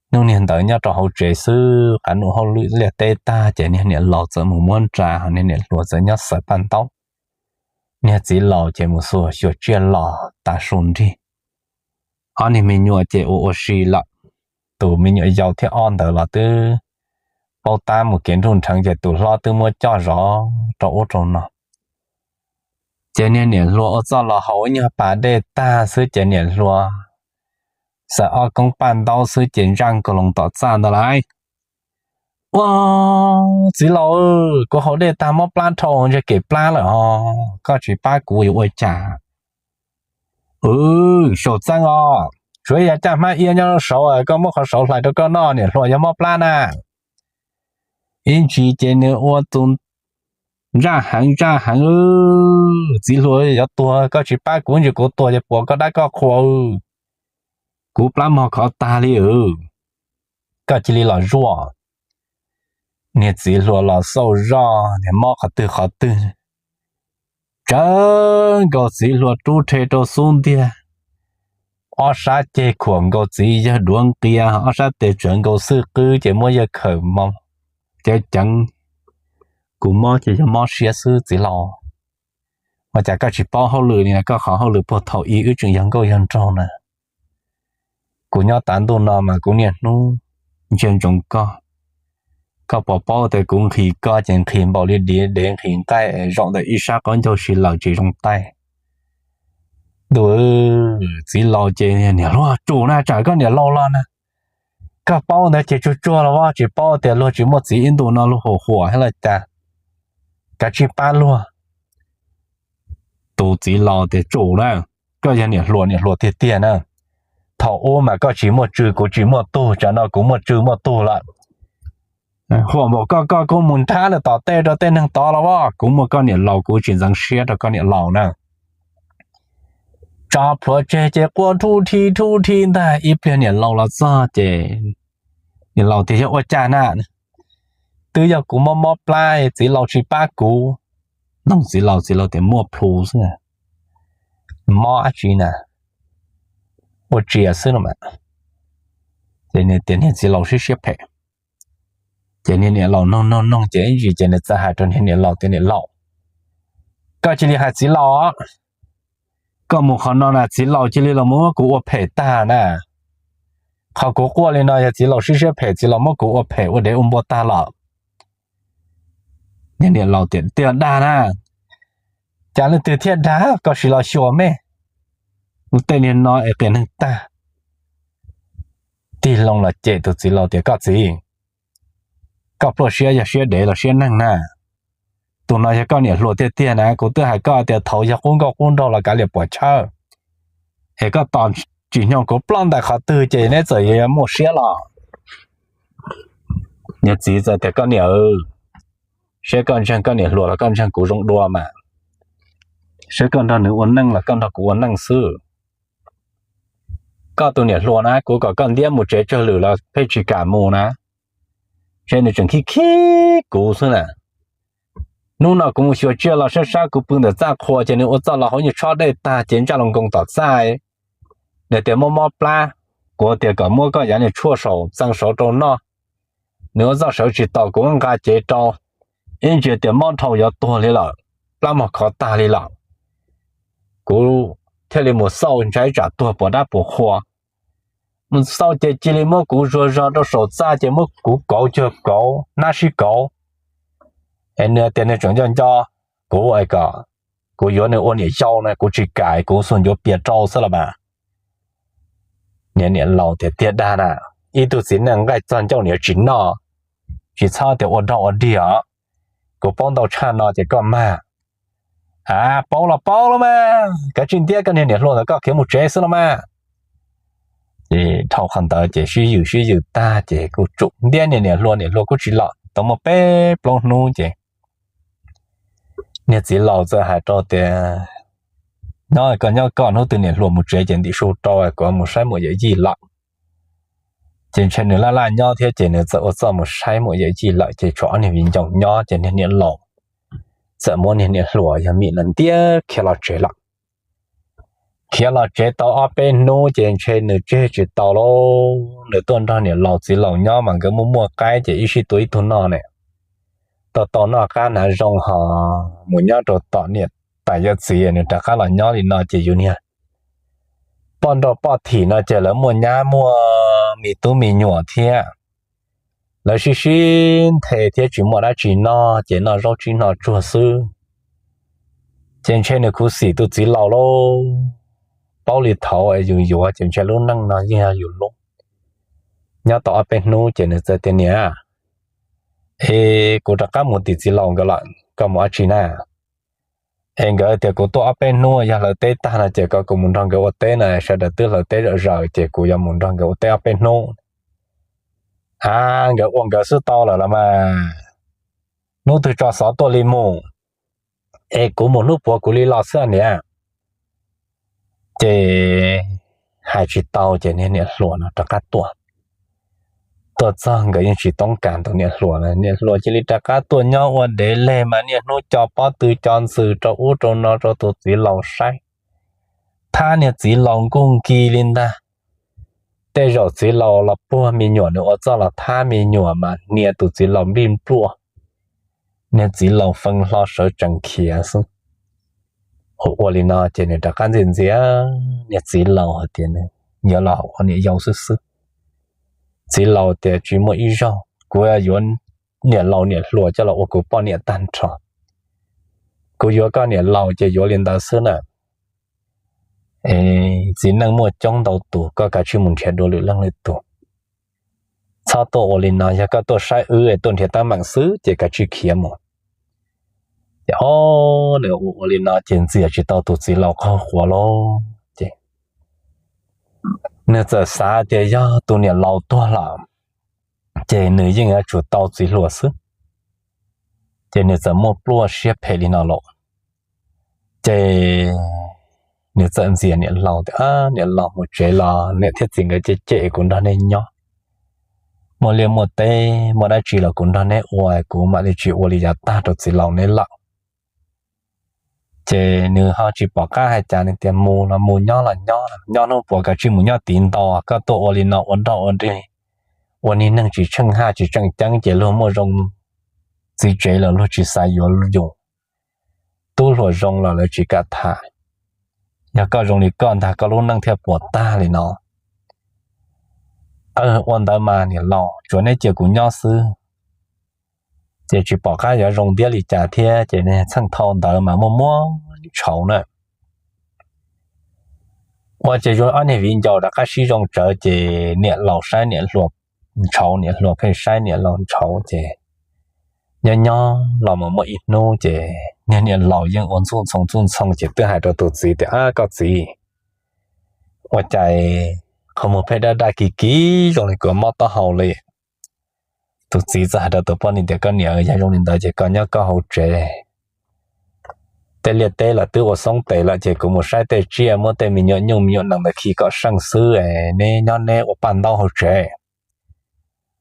hnub niag ntawd nyob rau hauv tsev xwb, qav num hauj lwm liaj teb tag ces niag niam laus txawm mus muab nra, ho niag niam hluas txawm nyob xaws paj ntaub. Niag txiv laus ces mus xyuas tsiaj los tas su nrig. Ob niag me nyuam ces ua ua si lawm. Tus me nyuam yaus thiab ob ntawd los twb paub tab mus kev nruj nrheev ces tus hlob twb muab coj zov rau ub rau no. Ces niag niam hluas ua txoj los haus ib nyuag pas dej tag xwb ces niam hluas xaws ob koob paj ntaub xwb ces ntsaj nkaus loo tom txaj ntag lauj. Ua, txiv laus, kuv haus dej tag mob plab dhau ntshe kev plab lawm ho, koj tsis pab kuv yuav ua cas? Saum txeeb os, tsuav ib yav caj hmab iab nyob saud, koj muab qhov saud hlais rau koj noj, niam hluas yog mob plab na. Ib ntsis ces nws ua tus ntsaj heev ntsaj heev, txiv hluas yuav tuag, koj tsis pab kuv ntsis kuv tuag ces puas koj dab koj qhua, kuv plab mog khov tag li. Koj cia li los zuaj. Niag txiv hluas los xauj zoj, niag mob qhov twg qhov twg, tsawv nkaus txiv hluas rub rhe rau xub ntiag, ob sab ceg khuam nkaus txiv yawg duav nqia, ob sab tes tsawv nkaus xwb qwb ces muab yawg khawm mos ceev ceev. Kuv mob ces yog mob siab xwb txiv laus. Ua cas koj tsis paub hauj lwm li, koj qhov hauj lwm puag thaum ub wb tseem yog nkauj yog nraug na. Kuv nyob tav ntuj no mas kuv niaj hnub ntsia ntsoov koj. Koj puas paub tias kuv nqhis koj ces nqhis npaum li dev nqhis nqaij, zaum ntawm ib sab qaub ncaug si lawm tsis zoo taij. Ntuj, txiv laus ces niam hluas, tsum na, tsam koj niam laus los na. Koj paub ntawd ces tsuag tsuag los, tsis paub tias luag tsis muaj txiv ib ntus no luag huam huam thiab los cas. Kav tsij pab luag. Tus txiv laus tias tsum na, koj yog niam hluas, niam hluas tiag tiag na. Thaum ub mas koj tsis muaj tswv kuv tsis muaj tug, tsam no kuv muaj tswv muaj tug lawm. Huam npaum koj, koj kuj mus nrhab lawm tom tej rau tej neeg tod los as, kuv muaj koj niam laus kuv tsis ntxeev siab rau koj niam laus na. Tso plhuav tseg ces quaj thuj thi thuj thi ntag. Ib pliag niam laus los txog ces niam laus tias yog ua cas na? Twb yog kuv mob mob plab, txiv laus tsis pab kuv. Noog txiv laus, txiv laus tias muaj plhu xwb, mob dab tsi na, ua tsias xwb no mas. Ces nws tias niag txiv laus siab siab phem. Ces niag niam laus noog noog noog ces ib ntsis ces nws txawm hais rau niag niam laus tias niam laus, koj cia li hais txiv laus, koj mus qhov no na txiv laus cia li los muab kuv ua phem tag na. Qhov kuv quaj li no yog txiv laus siab siab phem, txiv laus muab kuv ua phem ua dev ua npua tag lawm. Niag niam laus tias tiag dag na, cas leej twg thiaj dag, koj sim los xyuas me, ua tej niag no es qias neeg tag. Tig loo los cem tus txiv laus tias koj txiv, koj pluaj siab yog siab dev los siab neeg na. Tus no yog koj niam hluas tiag tiag na, kuv twb hais koj tias thaum yog qub nkauj qub nraug los kav liam puam chawb, es koj tos tsim nyog kuv ploj ntais qhov twg ces neb txawm yuav muaj siab los. Niag txiv txawm tias koj niam, saib koj ntseeg koj niam hluas los koj ntseeg kuv zoo dua mas, saib koj nrog nws ua neej los koj nrog kuv ua neej xwb. Koj tus niam hluas na, kuv kom koj ntiab mus tsev tsawg lwm los pheej tsis kam mus na, ces nws tseem khib khib kuv xwb na. Hnub no kuv mus xyuas tsiaj los sab sab kuv pw ntawm txaj qhua ces nws ua txoj los hauv nyuag tshob dej tag ces ntsaj loo nkoos tom txaj. Nws tias mob mob plab, kuv tias kom muab koj yav niag tshuaj saum txee saud rau noj. Nws ua txoj sawv tsis taus, kuv muab nqa cev rau, ib ntsis tias mob dhau yuav tuag li lawm, plab mog khov tag li lawm. Kuv thiaj li mus xauj ntshai tsam tuag puas dab puas qhua. Mus xauj ces cia li muab kuv zuag zog rau saum txaj ces muab kuv kauv cuag kauv nab sib kauv. Es nws tias nws tseem nco nco kuv es kom kuv yuav nws ua niam yau na, kuv tsis kam, kuv xuas ncuav pias rau xwb los mas. Niag niam laus tias tiag dag na, ib tug txiv neej nqaij txog ncauj niam tsis noj, tsis txhob tias ua dog ua dig os. Kuv paub ntau tshaj no ces koj mag. A, paub los paub los mas, kav tsij ntiab koj niag niam hluas ntawd koj khiav mus tsev xwb los mas. Ces dhau qhov ntawd ces sib yws sib yws tag ces kuj tsum ntiab niag niam hluas, niam hluas kuj tsis los tau muaj peb plaub hnub ces niag txiv laus txawm hais rau tias nyob koj nyob koj, hnub twg niam hluas mus tsev ces ntim su rau, kuv mus saib muaj yawm yij lawm. Ces ntshe nws laj laj nyob thiab ces nws txawm ua txoj mus saib muaj yawm yij lawm ces tshuav ob niag viv ncaus nyob ces niag niam laus txawm muab niag niam hluas yog mim no ntiab khiav los tsev lawm. Khiav los tsev tau ob peb hnub ces ntshe nws tseg tsis tau lauj, nws tuaj nrog niam laus txiv laus nyob mas nkawd muaj muaj qaib ces ib sij tua ib tug noj ne. Tau tau noj qab hnav zoo ho mus nyob rau tom niam tais yawm txiv, nws rov qab los nyob li no ces yus niag poj nrauj poj thim no ces lawv muaj nyab muaj me tub me nyuam thiab, lawv sib sib nthe thiab tsis muaj dab tsi noj ces noj zaub tsib noj tsuag xwb. Ces ntshe nws khuv xim tus txiv laus lauj, paub li thaud es yus yuav ces ntshe lub neej no yeej yog yus lub. Nyob tau ob peb hnub ces nws txawm tias, Niam, es kuv rov qab mus tim txiv laus nkawd lawm, koj mus dab tsi na? Es nkawd tias kuv tuaj ob peb hnub, yog hlawv teb tag no ces kom kuv mus nrog nkawd ua teb no, sawv daws twb hlawv teb zom zaws ces kuv yuav mus nrog nkawd ua teb ob peb hnub. A, nkawd ua nkawd xwb tau lawm los mas, hnub twg tso xov tuaj li mus, es kuv mus hnub puav kuv li los xwb niam. Ces hais tsis tau ces niag niam hluas no rov qab tuaj. Tuaj txog nkawd yeej tsis toob kas tus niam hluas no, niam hluas cia li rov qab tuaj nyob ua dev leg mas niaj hnub co pob tw co ntxws rau ub rau no rau tus txiv laus saib, thab niag txiv laus nkuj nki li ntag. Tej zaum txiv laus los puag me nyuam nws ua txuj los thab me nyuam mas hnia tus txiv laus npij npluaj, niag txiv laus feeb hlo sawv tsees khiav xwb. Ua ua li no ces nws rov qab ntxias ntxias niag txiv laus hais tias nws yuav los ua niam yau xwb xwb. Txiv laus tias tsis muaj ib zaug, kuv yuav niam laus niam hluas coj los ua kuv poj niam tag nrho. Kuv yuav koj niam laus ces yuav li ntawd xwb na. Txiv neej muaj coob ntau tus, koj kav tsij mus nrhiav dua lwm leej lwm tus. Txhob tuaj ua li no, yog koj tuaj saib wb es tuaj nrhiav teeb meem xwb ces kav tsij khiav mus. Ces o, nws ua ua li no ces ntxias tsis tau tus txiv laus qaug quav lauj. Ces nws txawm xav tias yog tus niam laus tuag lawm ces nws yeej yuav tsum tau txiv hluas xwb. Ces nws txawm muaj pluaj siab phem li no lawm. Ces nws txawm ntxias niam laus tias, Niam laus, mus tsev los niam thiab txiv nkawd cem cem kuv nrog nej nyob. Muaj liaj muaj teb muaj dab tsi los kuv nrog neb ua, kuv mam li tsis ua li yav tag rau txiv laus neb lawm. Ces nws ho tsis pom qab hais cas, nws tias mus los mus, nyob los nyob, nyob hnub puav kav tsij mus nyob tiv ntau, koj tuaj ua li no ua nroj ua nrig, ua niag neeg tsis tsheej haj tsis tseem ceeb ces luag muaj zoo txiv tsev los luag tsis xav yuav yus. Tub hluas zoo los lawv tsis kam tham. Yog koj zoo li koj ntag koj lub neej thiaj puas tag li no. Ua ntawd mas niam laus, tsuav neb cia kuv nyob xwb. Ces tsis pom qab yuav zoo ntiab li cas thiab ces txheej thaum ntawd mas muaj muaj ntshauv na. Ua ces zoo ob niag viv ncaus rov qab sib zoo tsawv ces niam laus saib niam hluas ntshauv, niam hluas pheej saib niam laus ntshauv ces nyob nyob los mus muaj ib hnub ces niag niam laus yeej ua ntxuj ntxhoo ntxuj ntxhoo ces twb hais rau tus txiv tias, Ab koj txiv, ua cas qhov muag pheej daj daj kis kis zoo li kuv mob taub hau li. Tus txiv txawm hais rau tus poj niam tias, Koj niam, yog zoo li ntawd ces koj nyob koj hauv tsev. Tej liaj teb los twb ua xoob tes lawm ces kuv mus saib tej tsiaj muab tej me nyuam nyuj me nyuam nees ntawd khi kom seej xwb, neb nyob neb ua paj ntaub hauv tsev.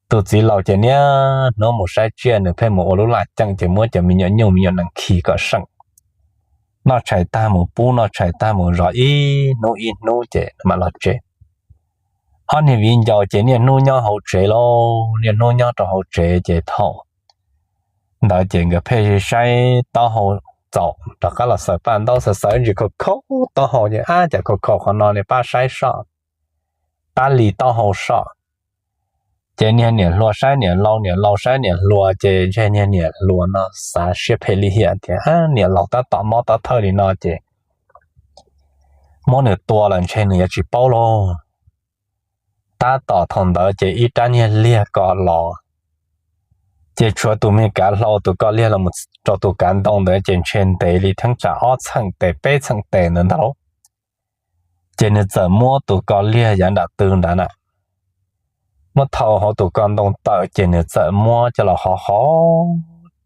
Tus txiv laus ces niaj hnub mus saib tsiaj, nws pheej mus ua lub laj ceem ces muab cov me nyuam nyuj me nyuam nees khi kom seej. Noj tshais tag mus pub, noj tshais tag mus zov ib hnub ib hnub ces mam los tsev. Ob niag viv ncaus ces niaj hnub nyob hauv tsev lauj, niaj hnub nyob rau hauv tsev ces thaum ntawd ces nkawd pheej saib taub hau txaus rov qab los xaws paj ntaub, xaws xaws ntsis khaus khaus taub hau ces ab cas khaus khaus qhov no ne, pab saib soj, pab li taub hau soj. Ces niag niam hluas saib niam laus, niam laus saib niam hluas ces ntshe niag niam hluas no xav siab phem li hiam tias niam laus tab tom mob tab thawj li no ces muab nws tua lawm ntshe nws yuav tsis paub lauj. Tab tom thaum ntawd ces ib rab niag liag ko los, ces tshuav tus me kav hlau tus ko liag los rau tus kav ntoo ntawd ces ntshe ntev li theeb tsam ob txheej tes peb txheej tes ntawd ntag lauj. Ces nws txawm muab tus ko liag yav nram tw ntawd na, muab thau hauv tus ko ntoo tawm ces nws txawm muab coj los hov hov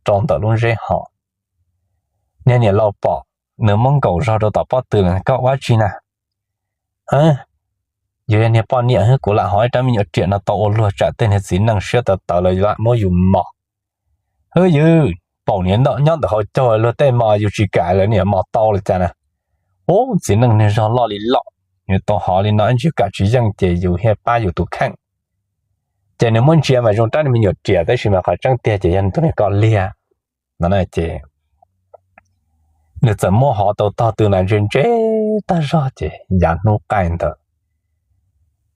rau ntawm lub zeb hos. Niag niam laus pom, nws muab nkaum zog rau tom pob tw, Koj ua dab tsi na? Yus yog niag poj niam, kuv lam hov ib rab me nyuam riam no tau ua luag tsam tej niag txiv neej siab tawv tawv lawv lam muab yus mos. Hwb yws, paum niag nyob ntawm hauv caug luag tej mos yus tsis kam lawv niam mos tau li cas na. Ub, txiv neej niag zog loj li loj, yus tau hov li no ib ntsis kam tsis yeej ces yus thiaj pab yus tus kheej. Ces nws muab ntsia mas zoo rab me nyuam riam, tab sis mas qhov tseeb tiag ces yog tus niag koj liag no ces nws txawm muab hov tau tog tw na ntse ntse tag zog ces yav hnub qaij ntawd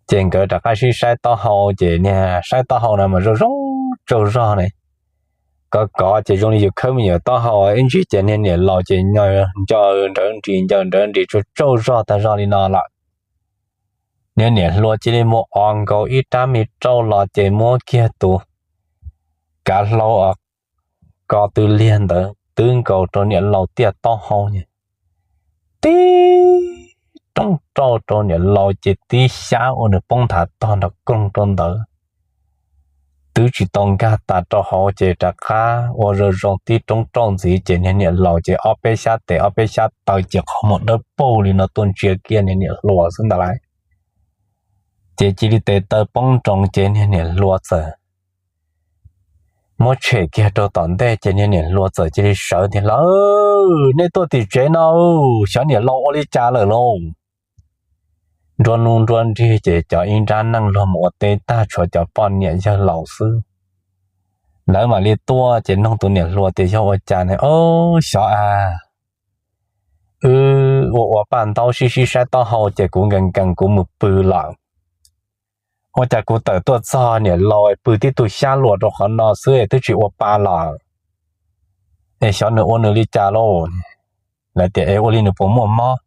ces nkawd rov qab sib saib taub hau ces niag saib taub hau no mas zoo zoo tsaug zog ne. Kov kov ces zoo li yus khawb me nyuam taub hau ib ntsis ces niag niam laus ces nco nrawv nris nco nrawv nris tsaug tsaug zog tag zog li no lawm. Niag niam hluas cia li mus o nkaus ib rab me rauj los ces muab kiag tus kav hlau ko tw liag ntawd twb nkaus rau niam laus tiaj taub hau, tib roob rauj rau niam laus ces tib xyab ua nws poob nthav tog nrov koog rau ntawd. Twb tsis tau nkag tas rau hauv ces rov qab ua zoo zoo tib roob rauj ntxiv ces niag niam laus ces ob peb xyab tes ob peb xyab taw ces qhov muag dawb paug li no tuaj ntsia kiag niag niam hluas xwb ntag lauj. Ces cia li tes taw poob nroos ces niag niam hluas txawm muab tshem kiag rau tom ntej ces niag niam hluas txawm cia li sawv tias, Lawv, nej tuaj tim tsev no, xyov niam laus ua li cas lawm lauj? Nruab hnub nruab nrig ces cov ib nrab neej luag mus ua teb tag tshuav cov poj niam yawg laus xwb. Lawv mam li tuaj ces nug tus niam hluas tias yog ua cas ne, Ob, xyov a, wb ua ua paj ntaub sib sib saib taub hau ces kuv nkees nkees kuv mus pw lawm. Ua cas kuv tawm tuaj txog niam laus pw tib tug xyab luas rau qhov no xwb es twb tsis ua pa lawm, es xyov nws ua nws li cas lauj? Lawv tias, Es ua li nws puas muaj mob?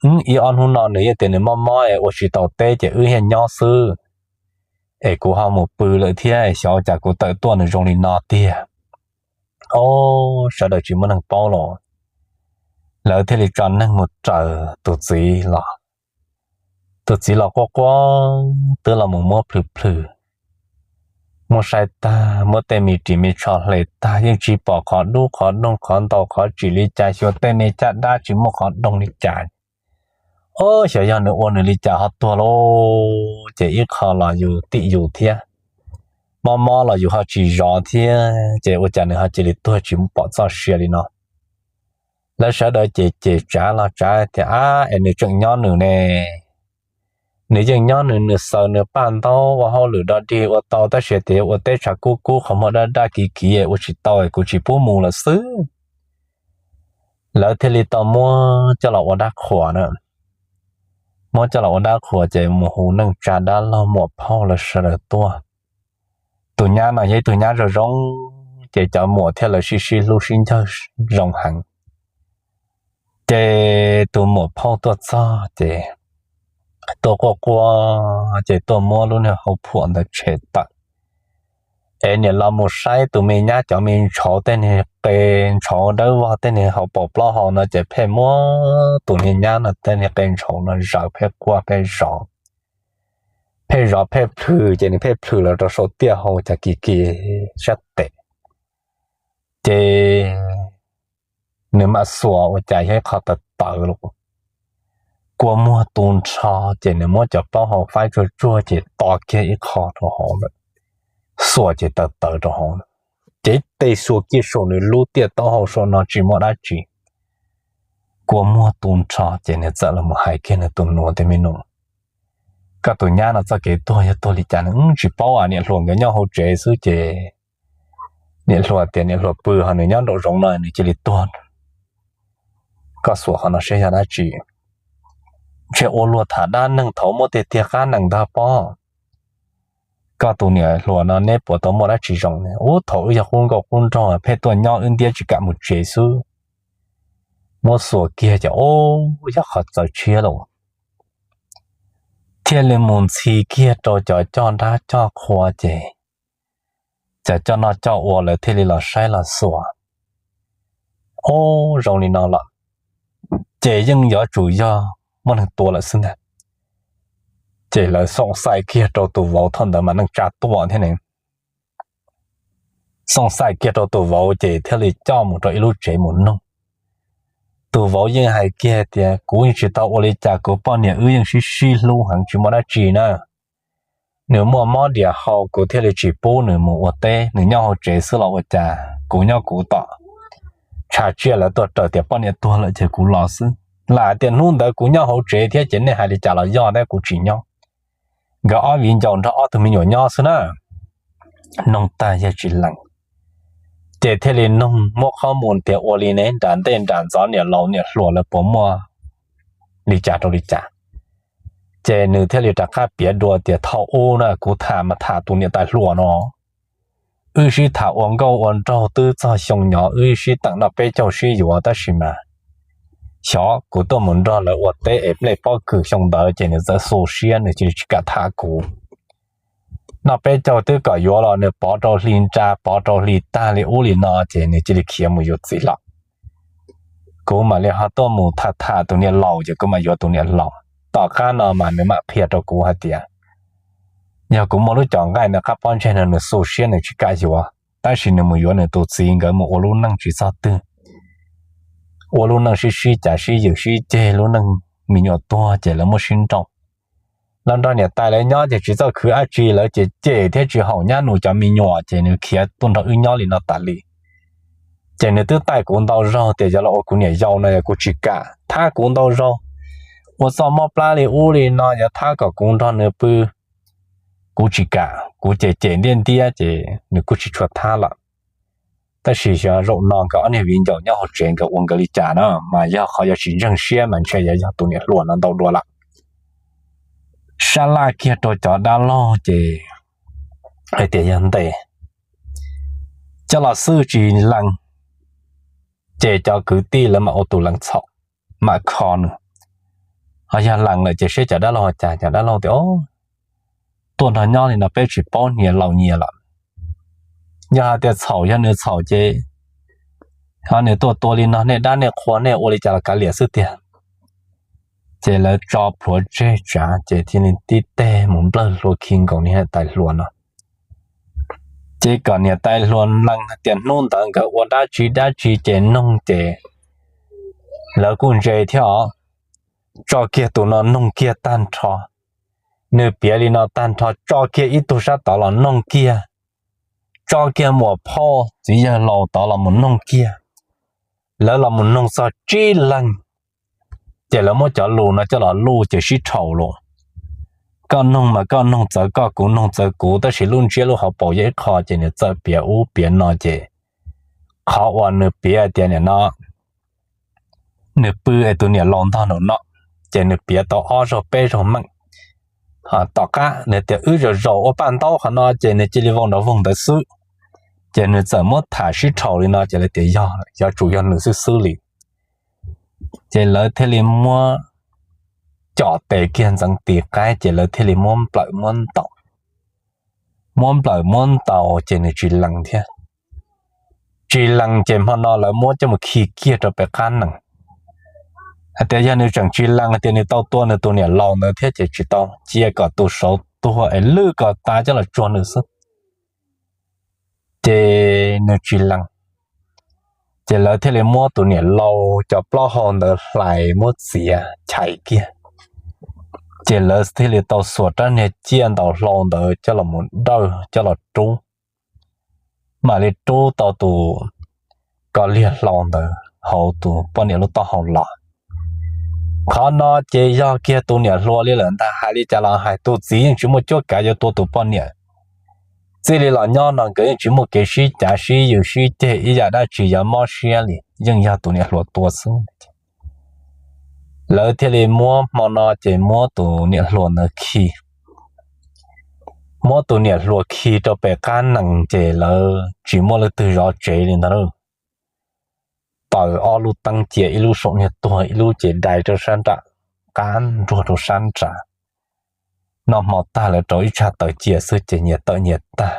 Wb ib ob hnub no nws yeej tias nws mob mob es ua tsis tau teb ces wb thiaj nyob xwb, es kuv ho mus pw lawm thiab, xyov ua cas kuv tawm tuaj nws zoo li no tiag. Ob, sawv daws tsis muaj neeg paub los, lawv thiaj li tso neeg mus raws tus txiv los. Tus txiv los quaj quaj twb los mus muab plhws plhws, muab saib tag, muab tej me ris me tsho hle tag, yeej tsis pom qhov dub qhov doog qhov ntau qhov tsim li cas, xyuas tej me caj dab tsis muaj qhov doog li cas. Ob, xyov yog nws ua nws li cas ho tuag lauj. Ces ib qho los yus tim yus thiab, mob mob los yus ho tsis zov thiab, ces ua cas nws ho cia li tuag tsis pom txoj sia li no? Lawv sawv daws ces ces tsav los tsav tias, Ab, es nws tseem nyob nws ne. Nws yeej nyob nws, nws xaws nws paj ntaub ua hauj lwm dog dig ua tau, tab sis tias ua teb tshav kub kub qhov muag daj daj kiv kiv ua tsis tau es kuv tsis pub mus lawm xwb. Lawv thiaj li tau muab coj los ua dab qhuas na. Muab coj los ua dab qhuas ces mus hu neej tsa dab laug muam phauj lawv sawv daws tuaj. Tus nyab no yog ib tug nyab zoo zoo, ces cov muam thiab lawv sib sib hlub sib ncawg zoo heev. Ces tus muam phauj tuaj txog ces tuaj quaj quaj ces tuaj muab lub niag hau phuam ntawd tshem tawm. Es niam los mus saib tus me nyab cov me ntshauv, tej niag qe ntshauv dawb vog, tej niag hauv paus plaub hau no ces pheej muab tus niag nyab no tej niag qe ntshauv no zaws pheej quaj pheej zov, pheej zov pheej plhws ces nws pheej plhws los rau saum tiaj hau cas kis kis sab tes. Ces nws mam xuas ua cas yog ib qho tawv tawv los kua muag tu nrho, ces nws muab cov plaub hau faib tsuag tsuag ces to kiag ib qho rau hauv lawm, xuas ces tawv tawv rau hauv lawm. Ces tej xuas kiag saum nws lub tiaj taub hau saum no tsis muaj dab tsi. Kua muag tu nrho ces nws txawm los hais kiag nws tus nus tias, Me nus, koj tus nyab no txoj kev tuag yog tuag li cas? Nws tsis paub, niam hluas nkawd nyob hauv tsev xwb ces niam hluas tias niam hluas pw ho nws nyob nraum zoov no nws cia li tuag. Koj xuas qhov no saib yog dab tsi? Ntshe ua luag tham dab neeg thaum muaj tiag tiag qab nees ntag pob. Koj tus niam hluas no neb puas tau muaj dab tsi zoo? Ub, thaum wb yog qub nkauj qub nraug pheej tuaj nyob wb ntiab tsis kam mus tsev xwb. Muab xuas kiag ces ub, yog qhov txawv tshiab lauj. Thiaj li mus ntxhi kiag rau cov coj dab coj qhua ces cov coj noj coj ua lawv thiaj li los saib los xuas. Ub, zoo li no lawm ces yeej yuav tsum yog muaj neeg tua lawm xwb ntag. Ces lawv xoom xaim kiag rau tus vauv, thaum ntawd mas neej tsa tuaj thiab ne. Xoom xaim kiag rau tus vauv ces thiaj li coj mus rau ib lub tsev mus nug. Tus vauv yeej hais kiag tias, Kuv yeej tsis tau ua li cas, kuv poj niam wb yeej sib sib hlub heev tsis muaj dab tsi na. Nws muaj mob diam hau kuv thiaj li tsis pub nws mus ua teb, nws nyob hauv tsev xwb los ua cas, kuv nyob kuv tom. Tshav tsiaj lawv tuaj raws tias poj niam tuag lawm ces kuv los xwb. Lam tias hnub ntawd kuv nyob hauv tsev thiab ces nej hais li cas los yog thiab, kuv tsis nyob. Nkawd ob viv ncaus nrog ob tug me nyuam nyob xwb na. Noog tag yawg tsis lees, ces thiaj li noog muab qhov mus tias ua li ne, nram ntej nram ntxov niam laus niam hluas lawv puas muaj li cas rau li cas. Ces nws thiaj li rov qab piav dua tias thaum ub na kuv tham mas tham tus niam tais hluas no, wb sib tham ua nkauj ua nraug twb txog xyoo nyov wb sib teem noj peb caug sib yuav tab sis mas xyov kuv tuaj mus nrog lawv ua teb es nplej pob kws xyoo ntawd ces nws txawm xu siab nws cia li tsis kam tham kuv. Noj peb caug twb kom yuav los nws pov rau hli nra pov rau hli tag li ub li no ces nws cia li khiav mus yuav txiv lawm. Kuv mam li ho tuaj mus tham tham tus niam laus ces kuv mam yuav tus niam laus. Tom qab no mas nws mam qhia rau kuv hais tias yog kuv muaj lub cov nqaij nws qab pob ntseg no nws xu siab nws tsis kam yuav, tab sis nws mus yuav nws tus txiv nkawd mus ua lub neej tsis txog twg, ua lub neej sib sib cav sib ywm sib ceg lub neej me nyuam tuag ces lawv muab sib nrauj. Los nrog niam tais lawv nyob ces tsis txawj khwv dab tsi lawv ces cem thiab tsis haum nyab nus cov me nyuam ces nws khiav tuaj nrog wb nyob li no tas li. Ces nws twb taij kuv ntau zaug tias yog los ua kuv niam yau no yog kuv tsis kam, thab kuv ntau zaug, ua txoj mob plab li ub li no yog thab kom kuv nrog nws pw, kuv tsis kam, kuv cem cem ntiab ntiab ces nws kuj tsis tshua thab lawm. Tab sis xyov zaum no nkawd ob niag viv ncaus nyob hauv tsev nkawd ua nkawd li cas na mas yog qhov yuav tsis ntseeg siab mas ntshe yuav yog tus niam hluas no ntau dua lawm. Sab laj kiag rau cov dab laug ces hais tias yog ntes coj los xwb tsis lees, ces cov kwv tij lawv mam ua tus lees txhaum, mam kho nws. Ho yog lees lawm ces seb cov dab laug ua cas, cov dab laug tias o, tuaj nrog nyob li no peb tsis paub hniav laus nyias lawm. Yog hais tias txhaum yog nws txhaum ces ho nws tuaj tua li no nej dab nej qhua nej ua li cas los kav liam xwb tiag. Ces lawv tso plhuav tseg tsav ces thiaj li tib teg mus nplawg hlua khi nkaus niam tais hluas no. Ces kom niam tais hluas lees tias hnub ntawd nkawd ua dab tsi dab tsi ces noog ces lawv kuj ntse thiab os. Tso kiag tus no noog kiag tag nrho, nws piav li no tag nrho tso kiag ib tug sab tod los noog kiag, tso kiag muam phauj txiv yawg laus tod los mus noog kiag. Lawv los mus noog txog tsib leeg, ces lawv muab cov lus no coj los luj ces sib rhaum lus. Koj noog mas koj noog txawv koj, kuv noog txawv kuv, tab sis lub ntsiab lub hauv paus yog ib qho ces nws txawm piav ub piav no ces qhov uas nws piav tias nim no nws pw es tus niam laus ntog nraum no, ces nws piav tau ob zaug peb zaug meej. Tom qab nws tias wb zaum zaum ua paj ntaub qhov no ces nws cia li vau nrov voog ntawd xwb. Ces nws txawm muab tham sib rhaum li no ces lawv tias yog, yuav tsum yog nws xwb xwb li. Ces lawv thiaj li muab com tes kiag ntxeev tis qaib ces lawv thiaj li muab nplawm muab ntaus. Muab nplawm muab ntaus ces nws tsis lees thiab. Tsis lees ces hmo no lawv muab coj mus khi kiag rau pem qab nees. Hais tias yog nws tseem tsis lees tias nws tau tua nws tus niam laus ntawd thiab ces tsis tau, cia kom tus saud tuag es lwj kom tas coj los tsuag nws xwb. Ces nws tsis lees, ces lawv thiaj li muab tus niam laus cov plaub hau ntawd hlais muab txiav chais kiag. Ces lawv thiaj li tau xuas rab niag ciaj ntaus hlau ntawd coj los mus dawj coj los rub, mam li rub tau tus kov liag hlau ntawd hauv tus poj niam lub taub hau los. Qhov no ces yog kiag tus niam hluas li lawm ntag, hais li cas los hais tus txiv yeej tsis muaj cuab kav yuav tua tus poj niam. Txij li los nyob no nkawd yeej tsis muaj kev sib cav sib ywm sib ceg ib yam dab tsi yuav mob siab li, yeej yog tus niam hluas tua xwb. Lawv thiaj li muab hmo no ces muab tus niam hluas ntawd khi, muab tus niam hluas khi rau pem qab nees ces lawv tsis muaj leej twg zov tsev li ntag. Taws ob lub teeb cia ib lub saum niag tuag ib lub ces dai rau sab nram qab nruag rau sab nrad. Noj hmo tag lawv rau ib tsag taws cia xwb ces nyias tawm nyias tag.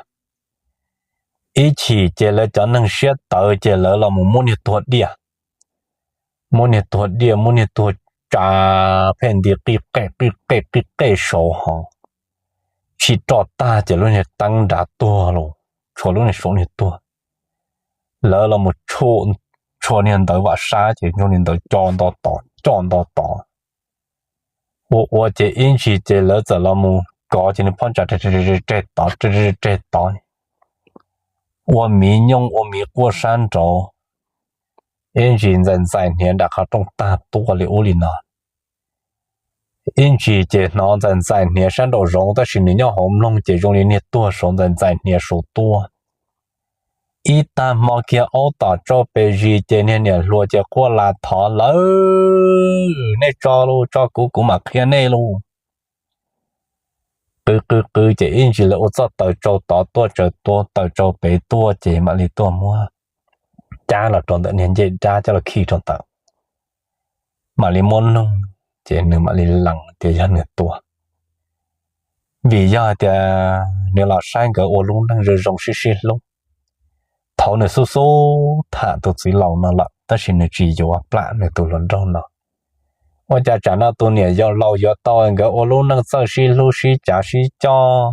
Ib chim ces lawv cov neeg siab tawv ces lawv los mus muab niag tuag diaj, muab niag tuag diaj muab niag tuag tsa pheej nti qij qej qij qej qij qej saud ho tsis roj tag ces lub niag teeb nrad tuag los tshuav lub niag saum niag tuag. Lawv los mus tshuam niag ntawd vam sab ces nrog niag ntawd co nto tod co nto tod. Ua ua ces ib ntsis ces lawv txawm los mus kov ces niag phab ntsa reg tod reg tod, ua miv nyooj ua miv quaj sab nraud. Ib ntsis ntxais ntxais hniav nram qhov rooj tag tuaj li ub li no. Ib ntsis ces hnov ntxais ntxais hniav sab nraum zoov, tab sis nws nyob hauv mloog ces zoo li niag tuag saud ntxais ntxais hniav saud tuaj. Ib tag hmo kiag aub tom tsau pes zis ces niag niam hluas ces quaj la thov lawm, nej tso los tso kuv, kuv mam qhia nej los. Qw qw qw ces ib ntsis lawv ua txoj taws tsau tod tuaj, tsaws tua taws tsau pem tuaj ces mam li tuaj muab cab los rau ntawm niag ncej dab coj los khi rau ntawd. Mam li muab noog ces nws mam li lees tias yog nws tua. Vim yog tias nws los saib nkawd ua lub neej zoo zoo sib sib hlub. Thaum nws xub xub tham tus txiv laus no lawm tab sis nws tsis yuav plam nws tus hluas nraug no. Ua cas tsam no tus niam yau laus yuav tau nkawd ua lub neej txawj sib hlub sib cav sib coj,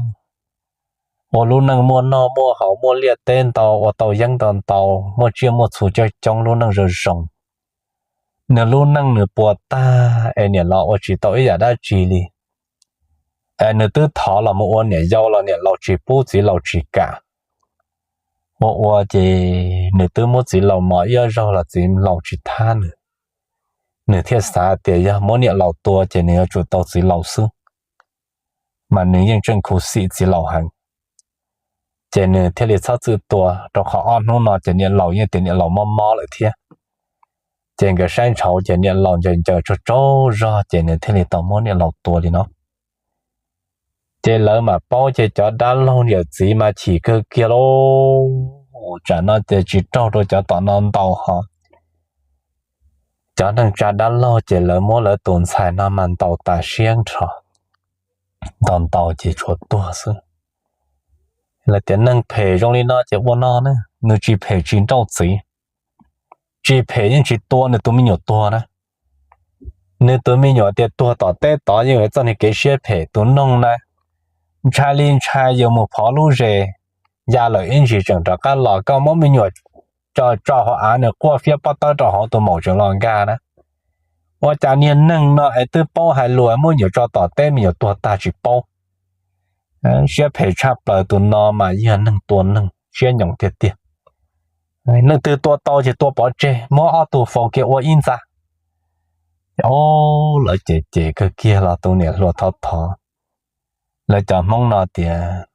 ua lub neej muaj noj muaj haus, muaj liaj teb ntau, ua tau yeeb ntau ntau, muaj tsiaj muaj txhu coob coob, lub neej zoo zoo. Nws lub neej nws puas tag es niam laus ua tsis tau ib yam dab tsi li. Es nws twb thov los mus ua niam yau los niam laus tsis pub, txiv laus tsis kam. Ua ua ces nws twb muab txiv laus mos ib zaug los txiv laus tsis thab nws. Nws thiaj xav tias yog muab niam laus tua ces nws yuav tsum tau txiv laus xwb, mas nws yeej tseem khuv xim txiv laus heev. Ces nws thiaj li txhob txwm tua, rau qhov ob hnub no ces niam laus yeej tias niam laus mob mob lawm thiab. Ces nkawd saib ntshauv ces niam laus ncaws ncaws tsaug tsaug zog ces nws thiaj li tau muab niam laus tua li no. Ces lawv mam paub ces cov dab laug yawm txiv mas chim kawg kiag lauj. Tsam no ces tsis raug rau cov tom no ntaus ho. Cov neej tsa dab laug ces lawv muab lawv tus ntxhais no mas ntaus tas siab nrho, ntaus ntaus ces tshuav tuag xwb. Lawv tias neeg phem zoo li no ces ua no na, nws tsis phem tsis nrauj txiv. Tsis phem yeej tsis tua nws tus me nyuam tuag na. Nws tus me nyuam tias tuag tom teb tod yeej yog txoj niag kev siab phem. Tus noog na, ntshai li ntshai yus mus phov lub zes, ya lawm ib ntsis tseem rov qab los, koj muab me nyuam tso tso hauv av, nws quaj fiab pob tawb rau hauv, tus maum tseem los nkag na. Ua cas niag neeg no es twb paub hais lus muab me nyuam tso tom teb me nyuam tuag tag tsis paub. Siab phem tshaj plaws, tus no mas yog neeg tua neeg siab nyoos tiag tiag. Leej twg tua tau ces tua pov tseg, muab ob tug faus kiag ua ib ntxa. Lawv cem cem kawg kiag los tus niam hluas thov thov. Lawv cov Hmoob no tias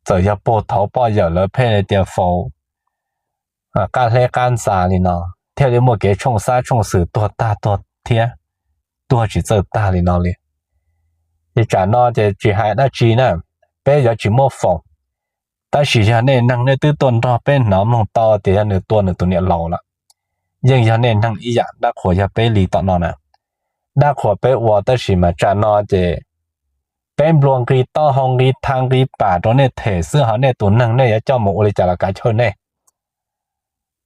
txawm yog puag thaum poj yawm lawv pheej tias faus qab hleb qab ntxa li no, thiaj li muaj kev tshooj xab tshooj xwm tuag tag tuag thiab, tuag tsis txawj tag li no li. Ces tsam no ces tsis hais dab tsi na, peb yuav tsis muab faus. Tab sis yog nej neeg nej twb tuaj nrog peb hnov mloog tau tias yog nws tua nws tus niam laus lawm, yeej yog nej neeg ib yam, dab qhuas yog peb li tom no na. Dab qhuas peb ua, tab sis mas tsam no ces peb nplua nqi taub hau nqi tha nqi pam rau nej them xwb, ho nej tus neeg nej yuav coj mus ua li cas los kav chawj nej.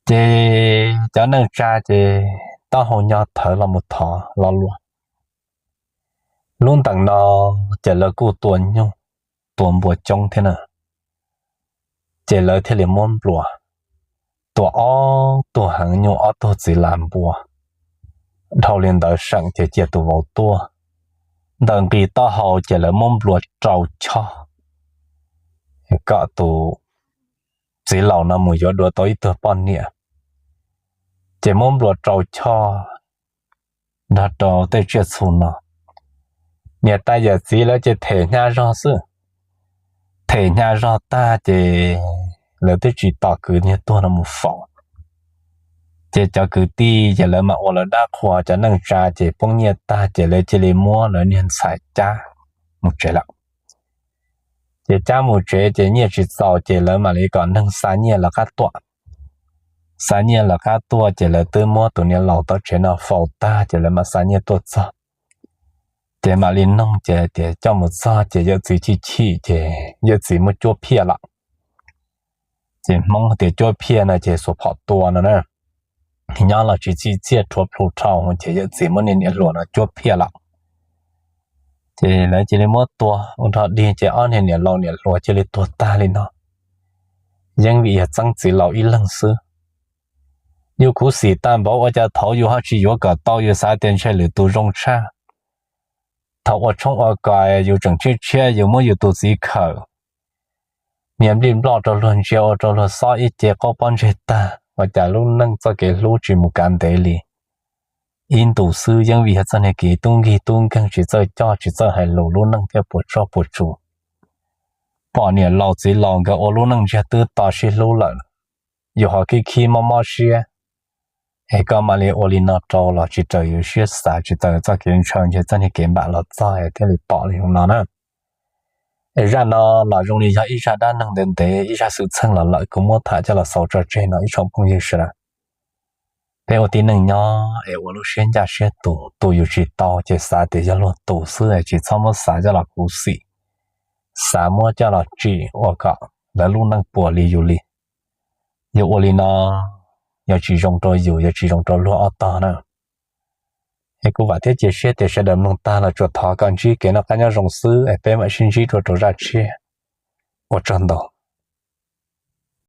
Ces cov neej tsa ces taub hau nyo thawv los mus thov lo lus. Lub ntees no ces lawv kuj tua nyuj, tua npua coob thiab na. Ces lawv thiaj li muab nplua, tua ob tug heev nyuj ob tug txiv las npua. Dhau li ntawd seem ces cia tus vauv tuaj. Ntawm nqi taub hau ces lawv muab nplua rau choj kom tus txiv laus no mus yuav dua tau ib tug poj niam. Ces muab nplua rau choj nrog rau tej tsiaj txhu no. Niam tais yawm txiv lawv ces them hnyav zog xwb. Them hnyav zog tag ces lawv twb tsis tos kwv niag tuag no mus faus. Ces cov kwv tij ces lawv mam ua lawv dab qhuas, cov neej tsa ces poob nyiaj tag ces lawv cia li muab lawv niag ntxhais cab mus tsev lawm. Ces cab mus tsev ces nyiaj tsis txaus ces lawv mam li kom neeg xa nyiaj lawv qab tuaj. Xa nyiaj lawv qab tuaj ces lawv twb muab tus niam laus tau tsev no faus tag ces lawv mam xa nyiaj tuaj txog. Ces mam li noog ces tias coj mus txog ces yawm txiv chim chim ces yawm txiv muab cuab phiaj lawm. Ces Hmoob tias cuab phiaj no ces xuas phom tua no na. Nyob los tsis txim txiaj, rhuav plhu rhau ces yawm txiv muab niag niam hluas no cuab phiaj lawm. Ces lawv cia li muab tua ua nrho dig ces ob niag niam laus niam hluas cia li tuag tag li no. Yeej vim yog txeeb txiv laus ib leeg xwb. Yus khuv xim tag npaum ua cas thaum yus ho tsis yuav kom tau, yus xav tias ntshe lwm tus zoo tshaj. Thaum ua tshoob ua kos yus tseem tshiab tshiab yus muab yus tus txiv khawm, niag nplij nploj rau luag ntsia ua rau luag xob ib ce qaub pob ntseg tag. ua cas lub neej txoj kev hlub tsis mus kav ntev li. Ib ntus xwb yeej vim yog txoj niag kev tub nkig tub nkeeg tsis txawj coj tsis txawj hais lus lub neej thiaj puas tsuaj puas tsuas. Pom niam laus txiv laus nkawd ua lub neej ntsiag twb to sib hlub lawm, yus ho khib khib mob mob siab, es koj mam li ua li no rau los tsis raws yus siab xav tsis tau txoj kev ntshaw ntshe txoj niag kev npam los txog es thiaj li pom li no na. Es zaj no los zoo li yog ib zaj dab neeg ntev ntev ib zaj xwm txheej los lawm kuv muab tham coj los xaus tso tseg no ib tsoom phooj ywg sawv daws. Peb ua tib neeg nyob es ua lub siab ncaj siab tus, tus yus tsis tau ces xav tias yog luag tus xwb es tsis txhob muab xav coj los khuv xim, xav muab coj los tsim ua kom lawv lub neej puas li yus li. Yus ua li no yuav tsis zoo rau yus yuav tsis zoo rau luag ob tog na. Es kuv vam thiab cia siab tias sawv daws mloog tag los tsuas thov kom ntsib kev noj qab nyob zoo xwb es peb mam sib ntsib dua rau zaj tshiab. Ua tsaug ntau.